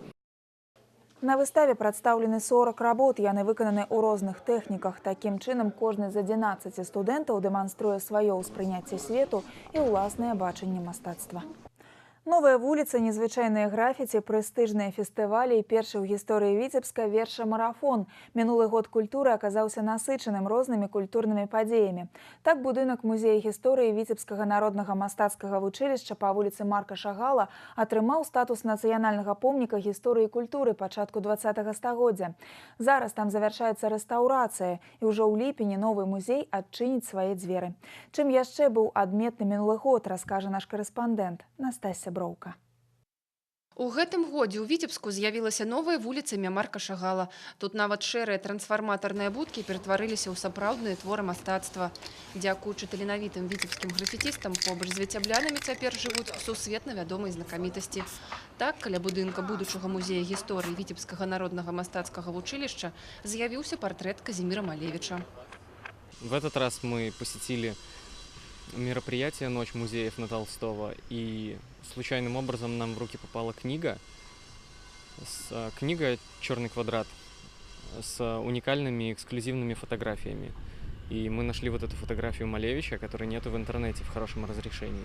На выставе прадстаўлены 40 работ, яны выкананы ў розных тэхніках. Такім чынам, кожны з 11 студэнтаў дэманструе сваё ўспрыняцце свету і ўласнае бачанне мастацтва. Новая вуліца, незвычайныя графіці, прэстыжныя фестывалі і першы ў гісторыі Віцебска верша-марафон. Мінулы год культуры аказаўся насычаным рознымі культурнымі падзеямі. Так, будынак музея гісторыі Віцебскага народнага мастацкага вучылішча па вуліцы Марка Шагала атрымаў статус нацыянальнага помніка гісторыі і культуры пачатку 20-га стагоддзя. Зараз там завяршаецца рэстаўрацыя, і ўжо ў ліпені новы музей адчыніць свае дзверы. Чым яшчэ быў адметны мінулы год, раскажа наш карэспандэнт Настасья Броўка. У гэтым годзе ў Віцебску з'явілася новая вуліца імя Марка Шагала. Тут нават шэрыя трансфарматарныя будкі ператварыліся ў сапраўдныя творы мастацтва. Дзякуючы таленавітым віцебскім графіцістам, побач з віцяблянамі цяпер жывуць сусветна вядомыя знакамітасці. Так, каля будынка будучага музея гісторыі Віцебскага народнага мастацкага вучылішча з'явіўся партрэт Казіміра Малевіча. В этот раз мы посетили мероприятие «Ночь музеев» на Толстого, и случайным образом нам в руки попала книга, книга «Черный квадрат» с уникальными эксклюзивными фотографиями. И мы нашли вот эту фотографию Малевича, которой нету в интернете в хорошем разрешении.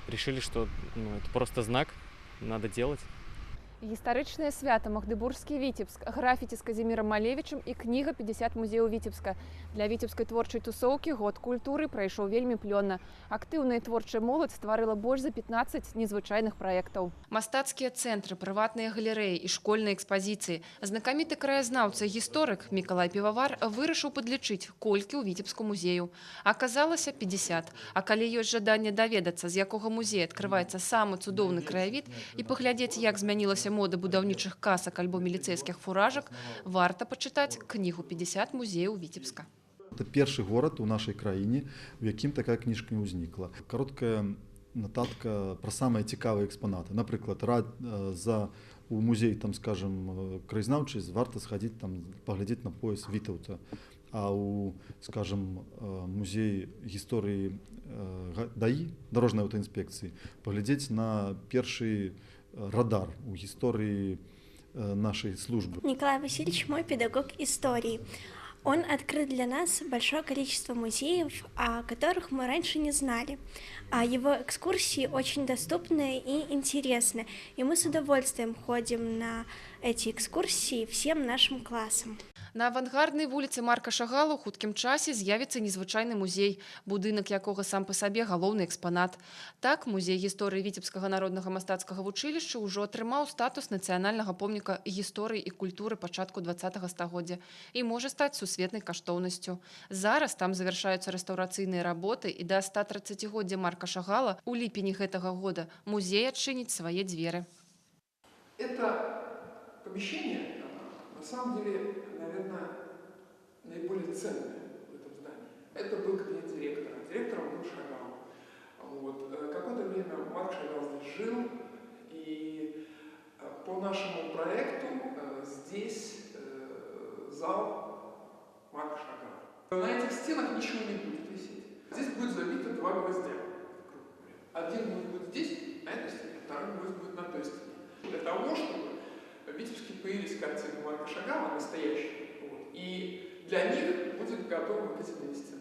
Решили, что это просто знак, надо делать. Гістарычнае свята «Магдыбургскі Віцебск», графіці з Казімірам Малевічам і кніга «50 музеяў Віцебска». Для віцебскай творчай тусоўкі год культуры прайшоў вельмі плённа. Актыўная творчая моладзь стварыла больш за 15 незвычайных праектаў. Мастацкія цэнтры, прыватныя галерэі і школьныя экспазіцыі. Знакаміты краязнаўца і гісторык Мікалай Півавар вырашыў падлічыць, колькі ў Віцебску музеяў. Аказалася, 50. А калі ёсць жаданне даведацца, з якога музея адкрываецца самы цудоўны краявід і паглядзець, як змянілася мода будаўнічых касак альбо міліцэйскіх фуражак, варта пачытаць кнігу «50 музеяў Віцебска». Это першы горад у нашай краіне, у якім такая кніжка не ўзнікла. Кароткая нататка пра самыя цікавыя экспанаты. Напрыклад, у музей, там, скажем, краязнаўчы, варта схадзіць, там, паглядзець на пояс Вітаўта. А у, скажем, музей гісторыі ДАІ, дарожнай аўтаінспекцыі, паглядзець на першы радар у гісторыі нашей службы. Николай Васильевич мой педагог истории. Он открыл для нас большое количество музеев, о которых мы раньше не знали. А его экскурсии очень доступны и интересны. И мы с удовольствием ходим на эти экскурсии всем нашим классом. На авангарднай вуліцы Марка Шагала ў хуткім часе з'явіцца незвычайны музей, будынак якога сам па сабе галоўны экспанат. Так, музей гісторыі Віцебскага народнага мастацкага вучылішча ўжо атрымаў статус нацыянальнага помніка гісторыі і культуры пачатку 20-га стагоддзя і можа стаць сусветнай каштоўнасцю. Зараз там завяршаюцца рэстаўрацыйныя работы, і да 130-годдзя Марка Шагала ў ліпені гэтага года музей адчыніць свае дзверы. Это помещение, на самом деле, наверное, наиболее ценное в этом здании. Это был кабинет директора. Директором был Шагал. Вот. Какое-то время Марк Шагал здесь жил, и по нашему проекту здесь зал Марка Шагала. На этих стенах ничего не будет висеть. Здесь будет забито два гвоздя. Один будет здесь, на этой стене, второй гвоздь будет на той стене. Для того, чтобы в Витебске появились картины Марка Шагала, настоящие, вот, и для них будет готовы вот эти две стены.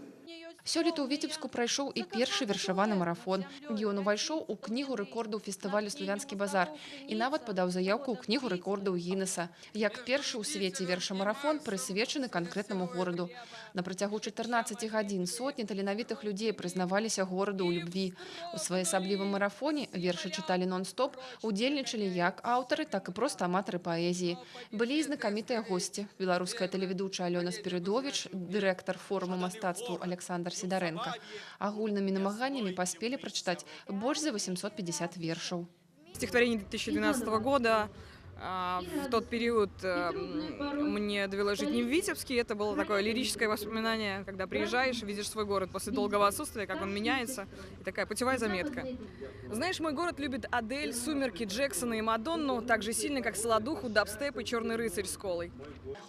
Сёлета ў Віцебску прайшоў і першы вершаваны марафон. Ён увайшоў у кнігу рэкордаў фестывалю «Славянскі базар» і нават падаў заяўку ў кнігу рэкордаў Гіннеса. Як першы ў свеце вершамарафон, прысвечаны канкрэтнаму гораду. На працягу 14 гадзін сотні таленавітых людзей прызнаваліся гораду ў любві. У своеасаблівым марафоне вершы чыталі нон-стоп, удзельнічалі як аўтары, так і проста аматары паэзіі. Былі і знакамітыя госці. Беларуская тэлеведучая Алёна Спірыдовіч, дырэктар форума мастацтваў Александр Сидоренко. Агульнымі намаганнямі паспелі прачытаць больш за 850 вершаў. Стихотворение 2012 года. В тот период мне довелось жить не в Витебске. Это было такое лирическое воспоминание, когда приезжаешь, видишь свой город после долгого отсутствия, как он меняется. И такая путевая заметка. Знаешь, мой город любит Адель, Сумерки, Джексона и Мадонну так же сильно, как Солодуху, дабстеп и Черный рыцарь с колой.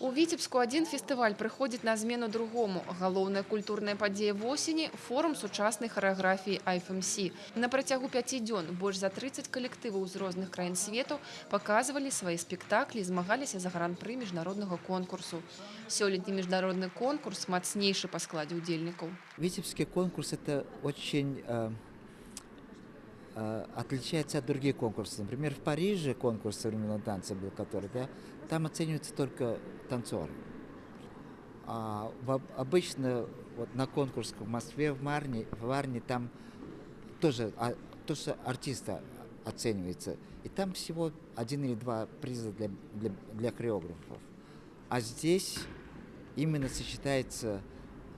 У Віцебску адзін фестываль прыходзіць на змену другому. Галоўная культурная падзея восені – форум сучаснай харэаграфіі IFMC. На працягу 5 дзён больш за 30 калектываў з розных краін свету паказвалі свае спектаклі і змагаліся за гран-пры міжнароднага конкурсу. Сёлетні міжнародны конкурс мацнейшы па складзе удзельнікаў. Витебский конкурс – это очень отличается от других конкурсов. Например, в Париже конкурс современного танца был, который, да, там оцениваются только танцоры. А обычно вот на конкурсах в Москве, в Варне там тоже, тоже артиста оценивается. И там всего 1 или 2 приза для хореографов. А здесь именно сочетается,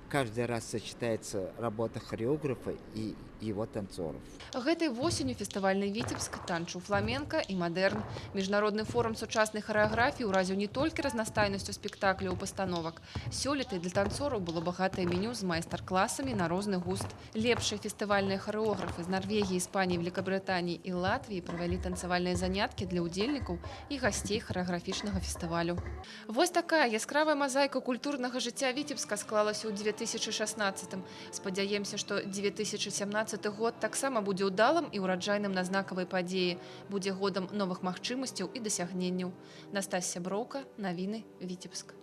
каждый раз сочетается работа хореографа и его танцоров. Гэтай восенню фестывальны Віцебск танчыў фламенка і мадэрн. Міжнародны форум сучаснай харэаграфіі ўразіў не толькі разнастайнасцю спектакляў і пастановак. Сёлета для танцораў было багатае меню з майстар-класамі на розны густ. Лепшыя фестывальныя харэографы з Нарвегіі, Іспаніі, Великабрытаніі і Латвіі правялі танцавальныя заняткі для ўдзельнікаў і гасцей харэаграфічнага фестывалю. Вось такая яскравая мазаіка культурнага жыцця Віцебска склалася ў 2016-м. Спадзяемся, што 2017 год таксама будзе ўдалым і ўраджайным на знакавай падзеі. Будзе годам новых магчымасцяў і дасягненняў. Настасья Броўка, навіны, Віцебск.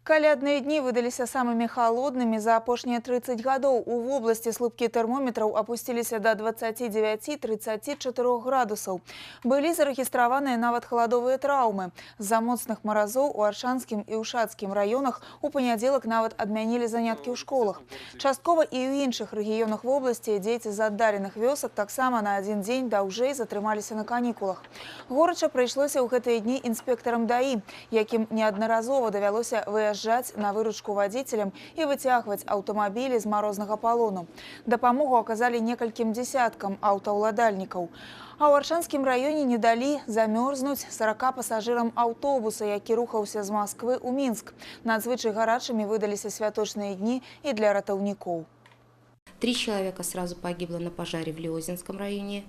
Калядныя дні выдаліся самымі халоднымі за апошнія 30 гадоў. У вобласці слупкі тэрмометраў апусціліся да 29-34 градусаў. Былі зарэгістраваныя нават халадовыя траўмы. З-за моцных маразоў у Аршанскім і Ушацкім раёнах у панядзелак нават адмянілі заняткі ў школах. Часткова і ў іншых рэгіёнах вобласці дзеці з аддаленых вёсак таксама на адзін дзень даўжэй затрымаліся на канікулах. Горача прыйшлося ў гэтыя дні інспектарам ДАІ, якім неаднаразова давялося выязджаць на выручку вадзіцелям і выцягваць аўтамабілі з марознага палону. Дапамогу аказалі некалькім дзесяткам аўтаўладальнікаў. А ў Аршанскім раёне не далі замёрзнуць 40 пасажырам аўтобуса, які рухаўся з Масквы ў Мінск. Надзвычай гарачымі выдаліся святочныя дні і для ратаўнікоў. 3 человека сразу погибло на пожаре в Лиозинском районе,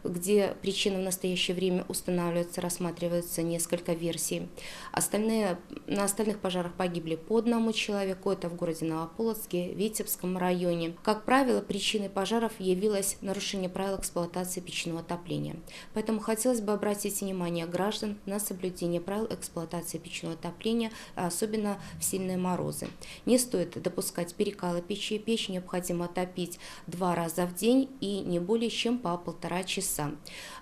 где причины в настоящее время устанавливаются, рассматриваются несколько версий. На остальных пожарах погибли по одному человеку, это в городе Новополоцке, Витебском районе. Как правило, причиной пожаров явилось нарушение правил эксплуатации печного отопления. Поэтому хотелось бы обратить внимание граждан на соблюдение правил эксплуатации печного отопления, особенно в сильные морозы. Не стоит допускать перекала печи, печь необходимо топить пить 2 раза в день и не более чем по 1,5 часа.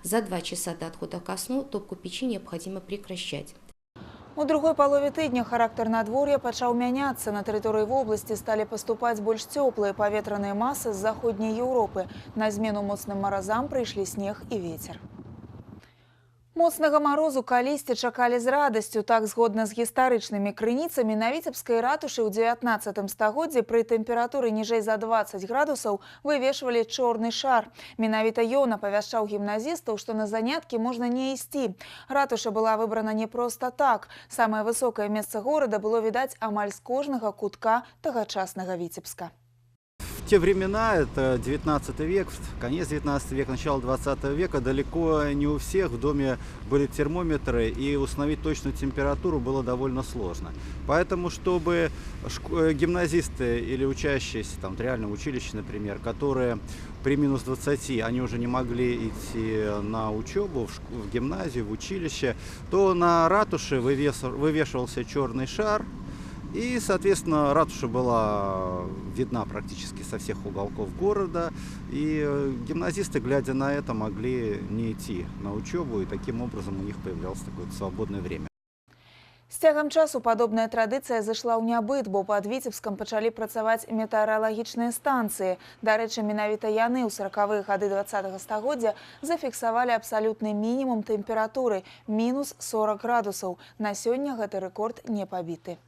За 2 часа до отхода ко сну топку печи необходимо прекращать. У другой палове тыдня характар надвор'я пачаў мяняцца. На тэрыторыі вобласці сталі паступаць больш цёплыя паветраныя масы з заходняй Еўропы. На змену моцным маразам прыйшлі снег і вецер. Моцнага марозу калісьці чакалі з радасцю. Так, згодна з гістарычнымі крыніцамі, на Віцебскай ратушы ў 19 стагоддзі пры тэмпературы ніжэй за 20 градусаў вывешвалі чорны шар. Менавіта ён апавяшчаў гімназістаў, што на заняткі можна не ісці. Ратуша была выбрана не проста так. Самае высокае месца горада было відаць амаль з кожнага кутка тагачаснага Віцебска. В те времена, это 19 век, конец 19 века, начало 20 века, далеко не у всех в доме были термометры, и установить точную температуру было довольно сложно. Поэтому, чтобы гимназисты или учащиеся там, в реальном училище, например, которые при минус 20 они уже не могли идти на учебу, в гимназию, в училище, то на ратуше вывешивался черный шар. И, соответственно, ратуша была видна практически со всех уголков города. И гимназисты, глядя на это, могли не идти на учебу. И таким образом у них появлялось такое свободное время. З цягам часу падобная традыцыя зышла ў нябыт, бо пад Віцебскам пачалі працаваць метэаралагічныя станцыі. Дарэчы, менавіта яны ў 40-е гады 20-го стагоддзя зафіксавалі абсалютны мінімум тэмпературы – мінус 40 градусаў. На сёння гэты рэкорд не пабіты.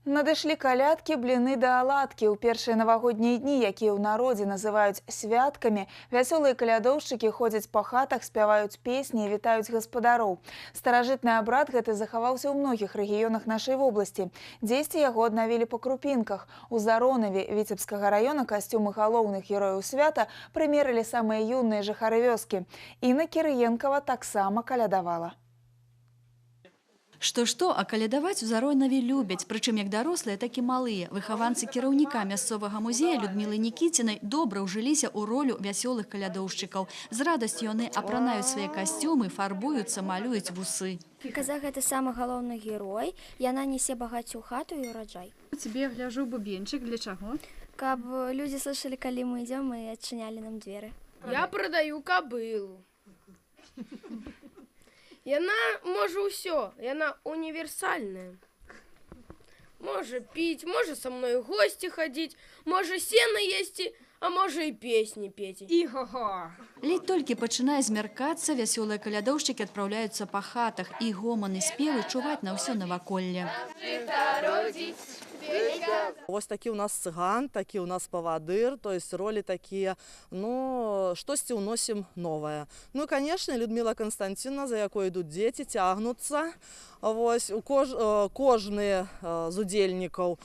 Надышлі калядкі, бліны да аладкі. У першыя навагоднія дні, якія ў народзе называюць святкамі, вясёлыя калядоўшчыкі ходзяць па хатах, спяваюць песні і вітаюць гаспадароў. Старажытны абрад гэты захаваўся ў многіх рэгіёнах нашай вобласці. Дзесьці яго аднавілі па крупінках. У Заронаве Віцебскага раёна касцюмы галоўных герояў свята прымерылі самыя юныя жыхары вёскі. Інна Кірыенкава таксама калядавала. Што-што, а калядаваць у Заронаве любяць, прычым як дарослыя, так і малыя. Выхаванцы кіраўніка мясцовага музея Людмілы Нікіцінай добра ўжыліся ў ролю вясёлых калядоўшчыкаў. З радасцю яны апранаюць свае касцюмы, фарбуюцца, малююць вусы. Каза – гэта самы галоўны герой, яна несе багацце ў хату і ўраджай. У цябе, гляжу, бубенчык. Для чаго? Каб людзі слышалі, калі мы ідзём, і адчынялі нам дзверы. Я прадаю кабылу. Яна можа ўсё, яна універсальная. Можа піць, можа са мной у госці хадзіць, можа сена есці, а можа і песні пець. І-го-го! Ледзь толькі пачынае змяркацца, вясёлыя калядоўшчыкі адпраўляюцца па хатах, і гоман і спевы чуваць на ўсё наваколле. Вось такі ў нас цыган, такі ў нас павадыр, то есть ролі такія, ну, штосьці ўносім новае. Ну, конечно, Людмила Константиновна, за якой ідуць дзеці, цягнуцца. Вось, кожны з удзельнікаў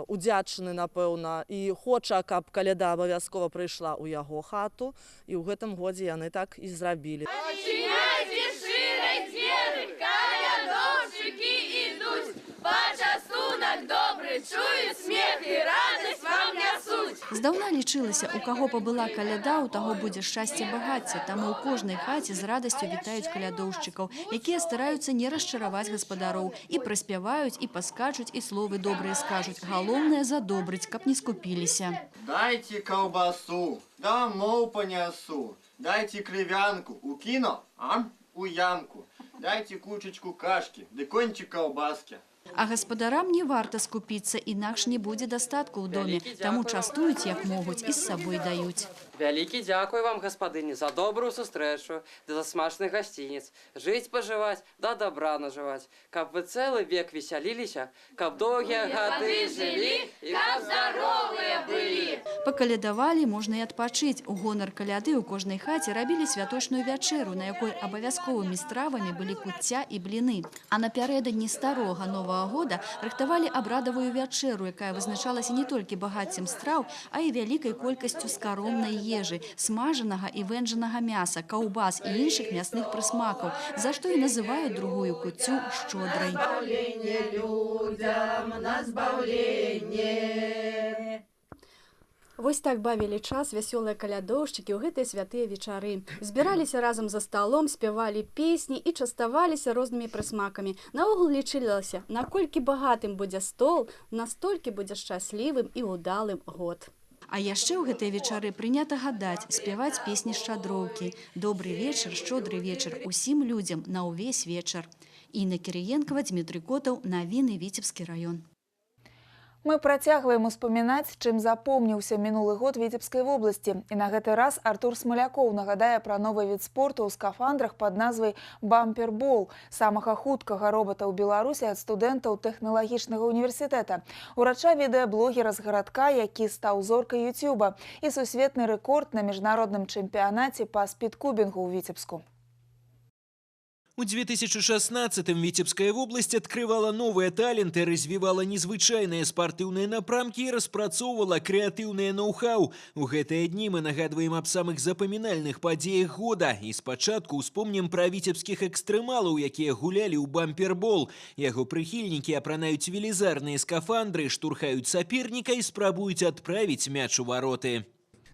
удзячны, напэўна, і хоча, каб каляда абавязкова прыйшла ў яго хату, і ў гэтым годзе яны так і зрабілі. Адчыняйце шырэй дзверы, калядоўшчыкі ідуць, пачастунак добры чуюць, смех і радасць вам нясуць. Здаўна лічылася, у каго пабыла каляда, у таго будзе шчасце багацце. Таму ў кожнай хаце з радасцю вітаюць калядоўшчыкаў, якія стараюцца не расчараваць гаспадароў. І праспяваюць, і паскачуць, і словы добрыя скажуць. Галоўнае задобрыць, каб не скупіліся. Дайце каўбасу, дамоў панясу, дайце крывянку, у кіно, а у ямку, дайце кучачку кашкі, ды кончик каўбаскі. А гаспадарам не варта скупіцца, інакш не будзе дастатку ў доме. Таму частуюць, як могуць, і з сабой даюць. Вялікі дзякуй вам, гаспадыні, за добрую сустрэчу, ды за смачны гасцінец. Жыць пажываць, да добра нажываць. Каб вы цэлы век весяліліся, каб доўгія гады жылі і каб здаровыя былі. Пакалядавалі, можна і адпачыць. У гонар каляды ў кожнай хаце рабілі святочную вячэру, на якой абавязковымі стравамі былі куцця і бліны. А напярэдадні старога Новага года рыхтавалі абрадавую вячэру, якая вызначалася не толькі багаццем страў, а і вялікай колькасцю скаромнай ежы, смажанага і вэнджанага мяса, каўбас і іншых мясных прысмакаў, за што і называюць другую куццю шчодрай. Вось так бавілі час вясёлыя калядоўшчыкі ў гэтыя святыя вечары. Збіраліся разам за сталом, спявалі песні і частаваліся рознымі прысмакамі. Наогул лічылася, наколькі багатым будзе стол, настолькі будзе шчаслівым і ўдалым год. А яшчэ ў гэтыя вечары прынята гадаць, спяваць песні шчадроўкі. Добры вечар, шчодры вечар усім людзям на ўвесь вечар. Інна Кірыенкава, Дмітрый Котаў, навіны, Віцебскі раён. Мы працягваем успамінаць, чым запомніўся мінулы год Віцебскай вобласці. І на гэты раз Артур Смалякоў нагадае пра новы від спорту ў скафандрах пад назвай «Бампербол» самага хуткага робота ў Беларусі ад студэнтаў тэхналагічнага універсітэта. Урача відэаблогера з гарадка, які стаў зоркай Ютуба, і сусветны рэкорд на міжнародным чэмпіянаце па спідкубінгу ў Віцебску. У 2016-м Витебская область открывала новые таленты, развивала незвычайныя спартыўныя напрамкі і распрацоўвала крэатыўнае ноу-хау. У гэтыя дні мы нагадваем аб самых запамінальных падзеях года. І спачатку ўспомнім пра віцебскіх экстрэмалаў, якія гулялі ў бампербол. Яго прыхільнікі апранаюць велізарныя скафандры, штурхаюць саперніка і спрабуюць адправіць мяч у вароты.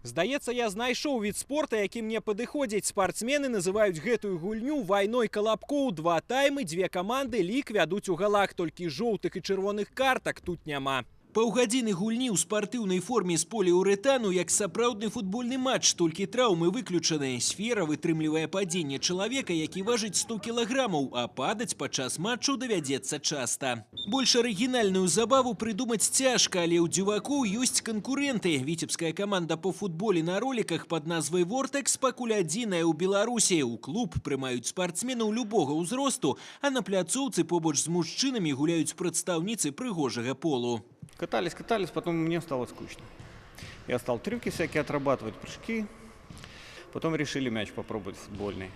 Здаецца, я знайшоў від спорта, які мне падыходзіць. Спартсмены называюць гэтую гульню вайной калабкоў. Два таймы, дзве каманды, лік вядуць у галах. Толькі жоўтых і чырвоных картак тут няма. Паўгадзіны гульні ў спартыўнай форме з поліурэтану, як сапраўдны футбольны матч, толькі траўмы выключаны. Сфера вытрымлівае падзенне чалавека, які важыць 100 кілаграмаў, а падаць падчас матчу давядзецца часта. Больш арыгінальную забаву прыдумаць цяжка, але ў дзівакоў ёсць канкурэнты. Віцебская каманда па футболе на роліках пад назвай «Вортекс» пакуль адзіная ў Беларусі. У клуб прымаюць спартсменаў любога ўзросту, а на пляцоўцы побач з мужчынамі гуляюць прадстаўніцы прыгожага полу. Катались, катались, потом мне стало скучно. Я стал трюки всякие отрабатывать, прыжки. Потом решили мяч попробовать футбольный.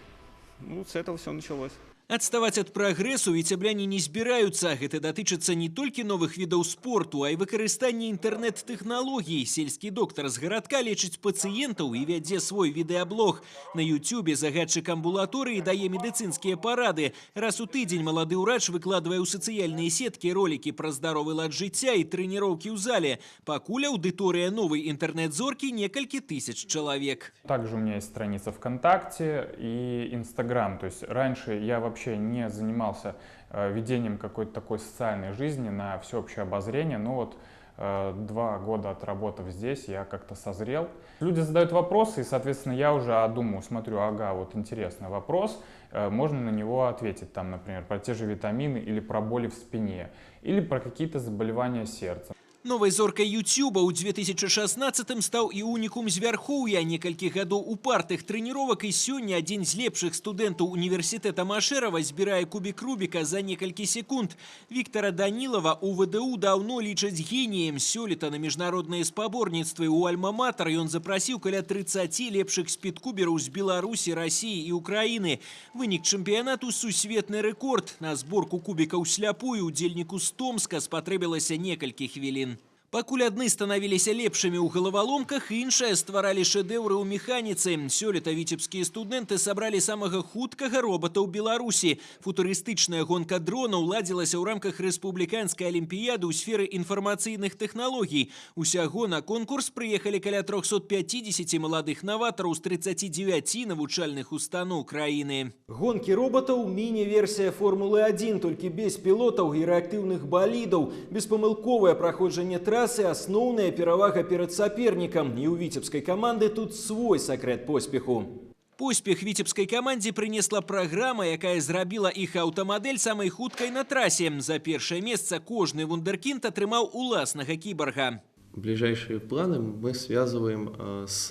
Ну, с этого все началось. Адставаць ад прагрэсу віцебляне не збіраюцца. Гэта датычыцца не толькі новых відаў спорту, а і выкарыстання інтэрнэт-тэхналогій. Сельскі доктар з гарадка лечыць пацыентаў і вядзе свой відэаблог. На Ютубе загадчык амбулаторыі дае медыцынскія парады. Раз у тыдзень малады ўрач выкладвае ў сацыяльныя сеткі ролікі пра здаровы лад жыцця і трэніроўкі ў зале. Пакуль аўдыторыя новай інтэрнэт-зоркі некалькі тысяч чалавек. Также у меня есть страница ВКонтакте и Инстаграм. То есть раньше я вообще не занимался ведением какой-то такой социальной жизни на всеобщее обозрение, но вот 2 года отработав здесь, я как-то созрел. Люди задают вопросы, и, соответственно, я уже думаю, смотрю, ага, вот интересный вопрос, можно на него ответить, там, например, про те же витамины или про боли в спине, или про какие-то заболевания сердца. Новай зоркай Ютуба ў 2016-м стаў і унікум з Вярхоўя. Некалькі гадоў упартых трэніровак, і сёння адзін з лепшых студэнтаў універсітэта Машэрава збірае кубік Рубіка за некалькі секунд. Віктара Данілава у ВДУ даўно лічаць геніем. Сёлета на міжнародныя спаборніцтвы ў Альма-Матэр ён запрасіў каля 30 лепшых спідкубераў з Беларусі, Расіі і Украіны. Вынік чэмпіянату сусветны рэкорд. На зборку кубікаў сляпую удзельніку з Томска спатрэбілася некалькі хвілін. Пакуль адны станавіліся лепшымі ў галаваломках, іншыя стваралі шэдэўры ў механіцы. Сёлета віцебскія студэнты сабралі самага хуткага робота ў Беларусі. Футурыстычная гонка дронаў ладзілася ў рамках рэспубліканскай алімпіяды ў сферы інфармацыйных тэхналогій. Усяго на конкурс прыехалі каля 350 маладых наватараў з 39 навучальных устаноў краіны. Гонкі роботаў – міні-версія Формулы-1, толькі без пілотаў і рэактыўных балідаў. Беспамылковае праходжанне трасы асноўная перавага перад сапернікам. І ў віцебскай каманды тут свой сакрэт поспеху. Поспех віцебскай камандзе прынесла праграма, якая зрабіла іх аўтамадэль самай хуткай на трасе. За першае месца кожны вундеркінд атрымаў уласнага кібарга. Ближайшие планы мы связываем с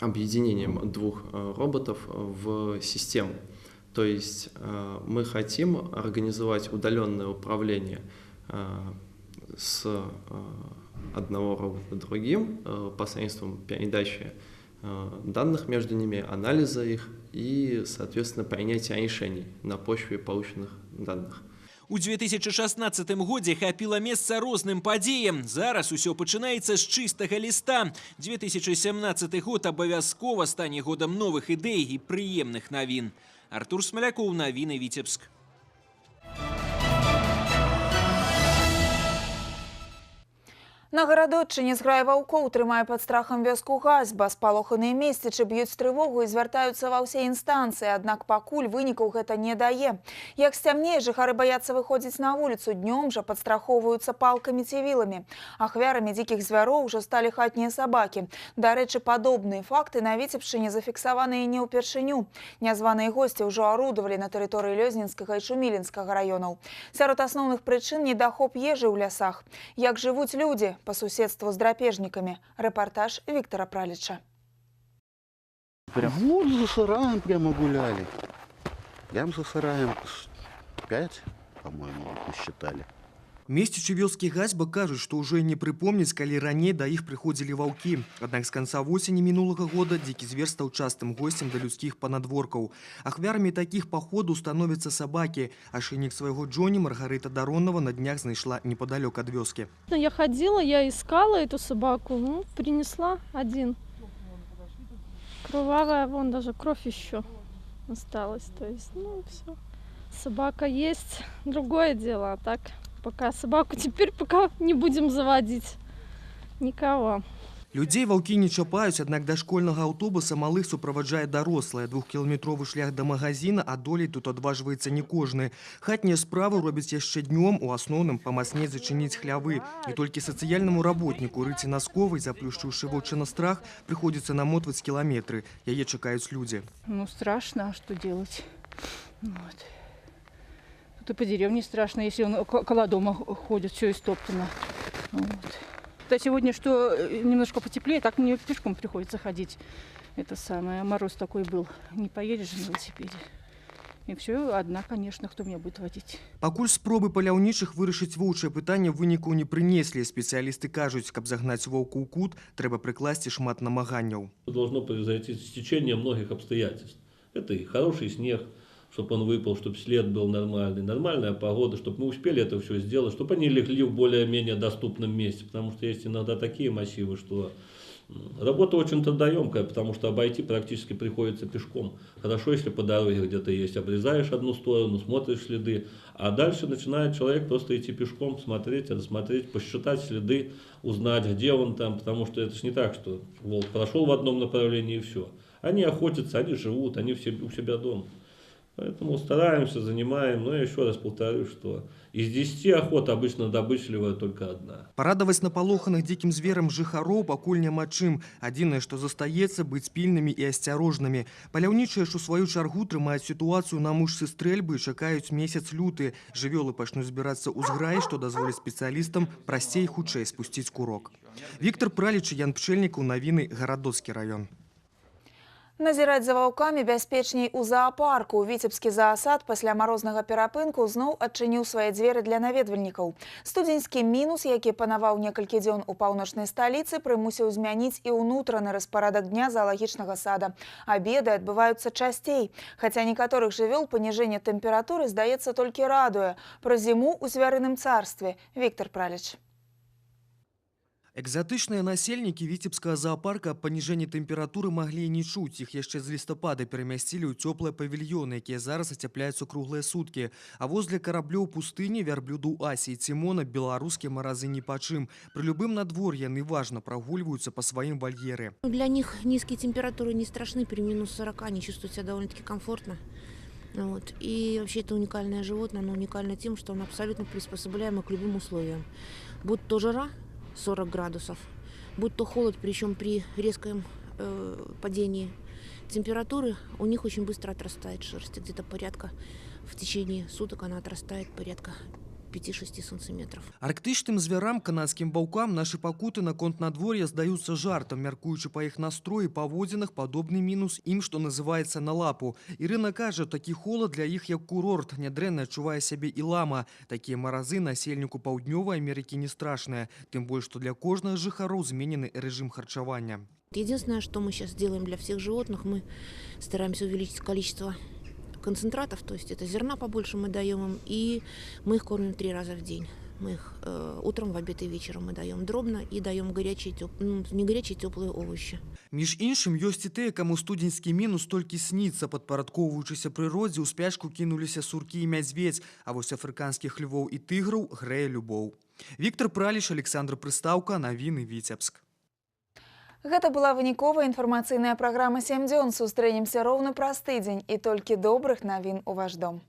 объединением двух роботов в систему. То есть мы хотим организовать удаленное управление с одного робота другим посредством передачи данных между ними, анализа их и, соответственно, принятия решений на почве полученных данных. У 2016 годзе хапіла месца розным падзеям. Зараз усё пачынаецца з чыстага ліста. 2017 год абавязкова стане годам новых ідэй і прыемных навін. Артур Смалякоў, навіны, Віцебск. На Гарадоччыне зграя ваўкоў трымае пад страхам вёску Газьба. Спалоханыя месцічы б'юць трывогу і звяртаюцца ва ўсе інстанцыі, аднак пакуль вынікаў гэта не дае. Як сцямнее, жыхары баяцца выходзіць на вуліцу, днём жа падстрахоўваюцца палкамі ці віламі. Ахвярамі дзікіх звяроў ужо сталі хатнія сабакі. Дарэчы, падобныя факты на Віцебшчыне зафіксаваныя не ўпершыню. Нязваныя госці ўжо арудавалі на тэрыторыі Лёзнінскага і Шумілінскага раёнаў. Сярод асноўных прычын недахоп ежы ў лясах. Як жывуць людзі па суседству з драпежнікамі. Рэпартаж Віктара Праліча. Прям вот за сараем прямо гуляли. Прям за сараем 5, по-моему, посчитали. Месцічы вёскі Газьба кажуць, што ўжо не прыпомніць, калі раней да іх прыходзілі ваўкі. Аднак з канца восені мінулага года дзікі звер стаў частым госцем да людскіх панадворкаў. Ахвярамі такіх паходаў становяцца сабакі. Ашыйнік свайго Джоні Маргарыта Даронова на днях знайшла непадалёк ад вёскі. Я ходила, я искала эту собаку, ну, принесла один. Кровавая, вон даже кровь еще осталась. То есть, ну, все. Собака есть, другое дело, а так... Пока собаку теперь пока не будем заводить никого. Людзей ваўкі не чапаюць, аднак да школьнага аўтобуса малых суправаджае дарослая. Двухкіламетровы шлях да магазина адолець тут адважваецца не кожны. Хатнія справы робяць яшчэ днём, у асноўным памацней зачыніць хлявы. І толькі сацыяльнаму работніку Рыце Насковай, заплюшчыўшы вочы на страх, прыходзіцца намотваць кіламетры. Яе чакаюць людзі. Ну страшно, а что делать? Вот. Тут и по деревне страшно, если он около дома ходит, все истоптано. Вот. Да сегодня что немножко потеплее, так мне пешком приходится ходить. Это самое, мороз такой был, не поедешь же на велосипеде. И все, одна, конечно, кто меня будет водить. Пакуль спробы паляўнічых вырашыць воўчае пытанне выніку не прынеслі. Спецыялісты кажуць, каб загнаць воўку ў кут, трэба прыкласці шмат намаганняў. Должно произойти стечение многих обстоятельств. Это и хороший снег, чтобы он выпал, чтобы след был нормальный, нормальная погода, чтобы мы успели это все сделать, чтобы они легли в более-менее доступном месте, потому что есть иногда такие массивы, что работа очень трудоемкая, потому что обойти практически приходится пешком. Хорошо, если по дороге где-то есть, обрезаешь одну сторону, смотришь следы, а дальше начинает человек просто идти пешком, смотреть, рассмотреть, посчитать следы, узнать, где он там, потому что это ж не так, что волк прошел в одном направлении и все. Они охотятся, они живут, они все у себя дома. Поэтому стараемся, занимаем. Но я еще раз повторю, что из 10 охот обычно добычливая только одна. Парадаваць напалоханых дзікім зверам жыхароў пакуль няма чым. Адзінае, што застаецца, быць пільнымі і асцярожнымі. Паляўнічыя ж у сваю чаргу трымаюць сітуацыю на мушцы стрэльбы і чакаюць месяц люты. Жывёлы пачнуць збірацца ў зграі, што дазволіць спецыялістам прасцей і хутчэй спусціць курок. Віктар Праліч, Ян Пчэльнікаў, навіны, Гарадоцкі раён. Назіраць за ваўкамі бяспечней у заапарку. Віцебскі заасад пасля марознага перапынку зноў адчыніў свае дзверы для наведвальнікаў. Студзеньскі мінус, які панаваў некалькі дзён у паўночнай сталіцы, прымусіў змяніць і ўнутраны распарадак дня заалагічнага сада. Абеды адбываюцца часцей. Хаця некаторых жывёл паніжэнне тэмпературы, здаецца, толькі радуе. Пра зіму ў звярыным царстве. Віктар Праліч. Экзатычныя насельнікі Віцебскага зоапарка аб паніжэнні тэмпературы маглі і не чуць. Іх яшчэ з лістапада перамясцілі ў цёплыя павільёны, якія зараз ацяпляюцца круглыя суткі. А вось для караблёў пустыні, вярблюдаў Асі і Цімона беларускія маразы ніпачым. Пры любым надвор'і яны важна прагульваюцца па сваім вальеры. Для них низкие температуры не страшны, при минус 40 они чувствуют себя довольно-таки комфортно. Вот. И вообще это уникальное животное, оно уникально тем, что оно абсолютно приспособляемо к любым условиям. Будь то жара 40 градусов, будь то холод, причем при резком падении температуры, у них очень быстро отрастает шерсть. Где-то порядка в течение суток она отрастает порядка 5-6 сантиметров. Арктычным звярам, канадскім ваўкам, нашы пакуты наконт надвор'я здаюцца жартам, мяркуючы па іх настроі, паводзінах, падобны мінус ім, што называецца, на лапу. Ірына кажа, такі холад для іх як курорт, нядрэнна адчувае сябе і лама. Такія маразы насельніку Паўднёвай Амерыкі не страшныя, тым больш, што для кожнага з жыхароў зменены рэжым харчавання. Единственное, что мы сейчас делаем для всех животных, мы стараемся увеличить количество концентратов, то есть это зерна побольше мы даем им, и мы их кормим 3 раза в день. Мы их утром, в обед и вечером мы даем дробно и даем горячие, не горячие, теплые овощи. Між іншым, ёсць і тыя, каму студзеньскі мінус толькі сніцца. Падпарадкоўваючыся прыродзе, ў спячку кінуліся суркі і мядзведзь, а вось афрыканскіх львоў і тыграў грэе любоў. Віктар Праліш, Аляксандр Прыстаўка, навіны, Віцебск. Гэта была выніковая інфармацыйная праграма «7 дзён». Сустрэнемся роўна праз тыдзень, і толькі добрых навін у ваш дом.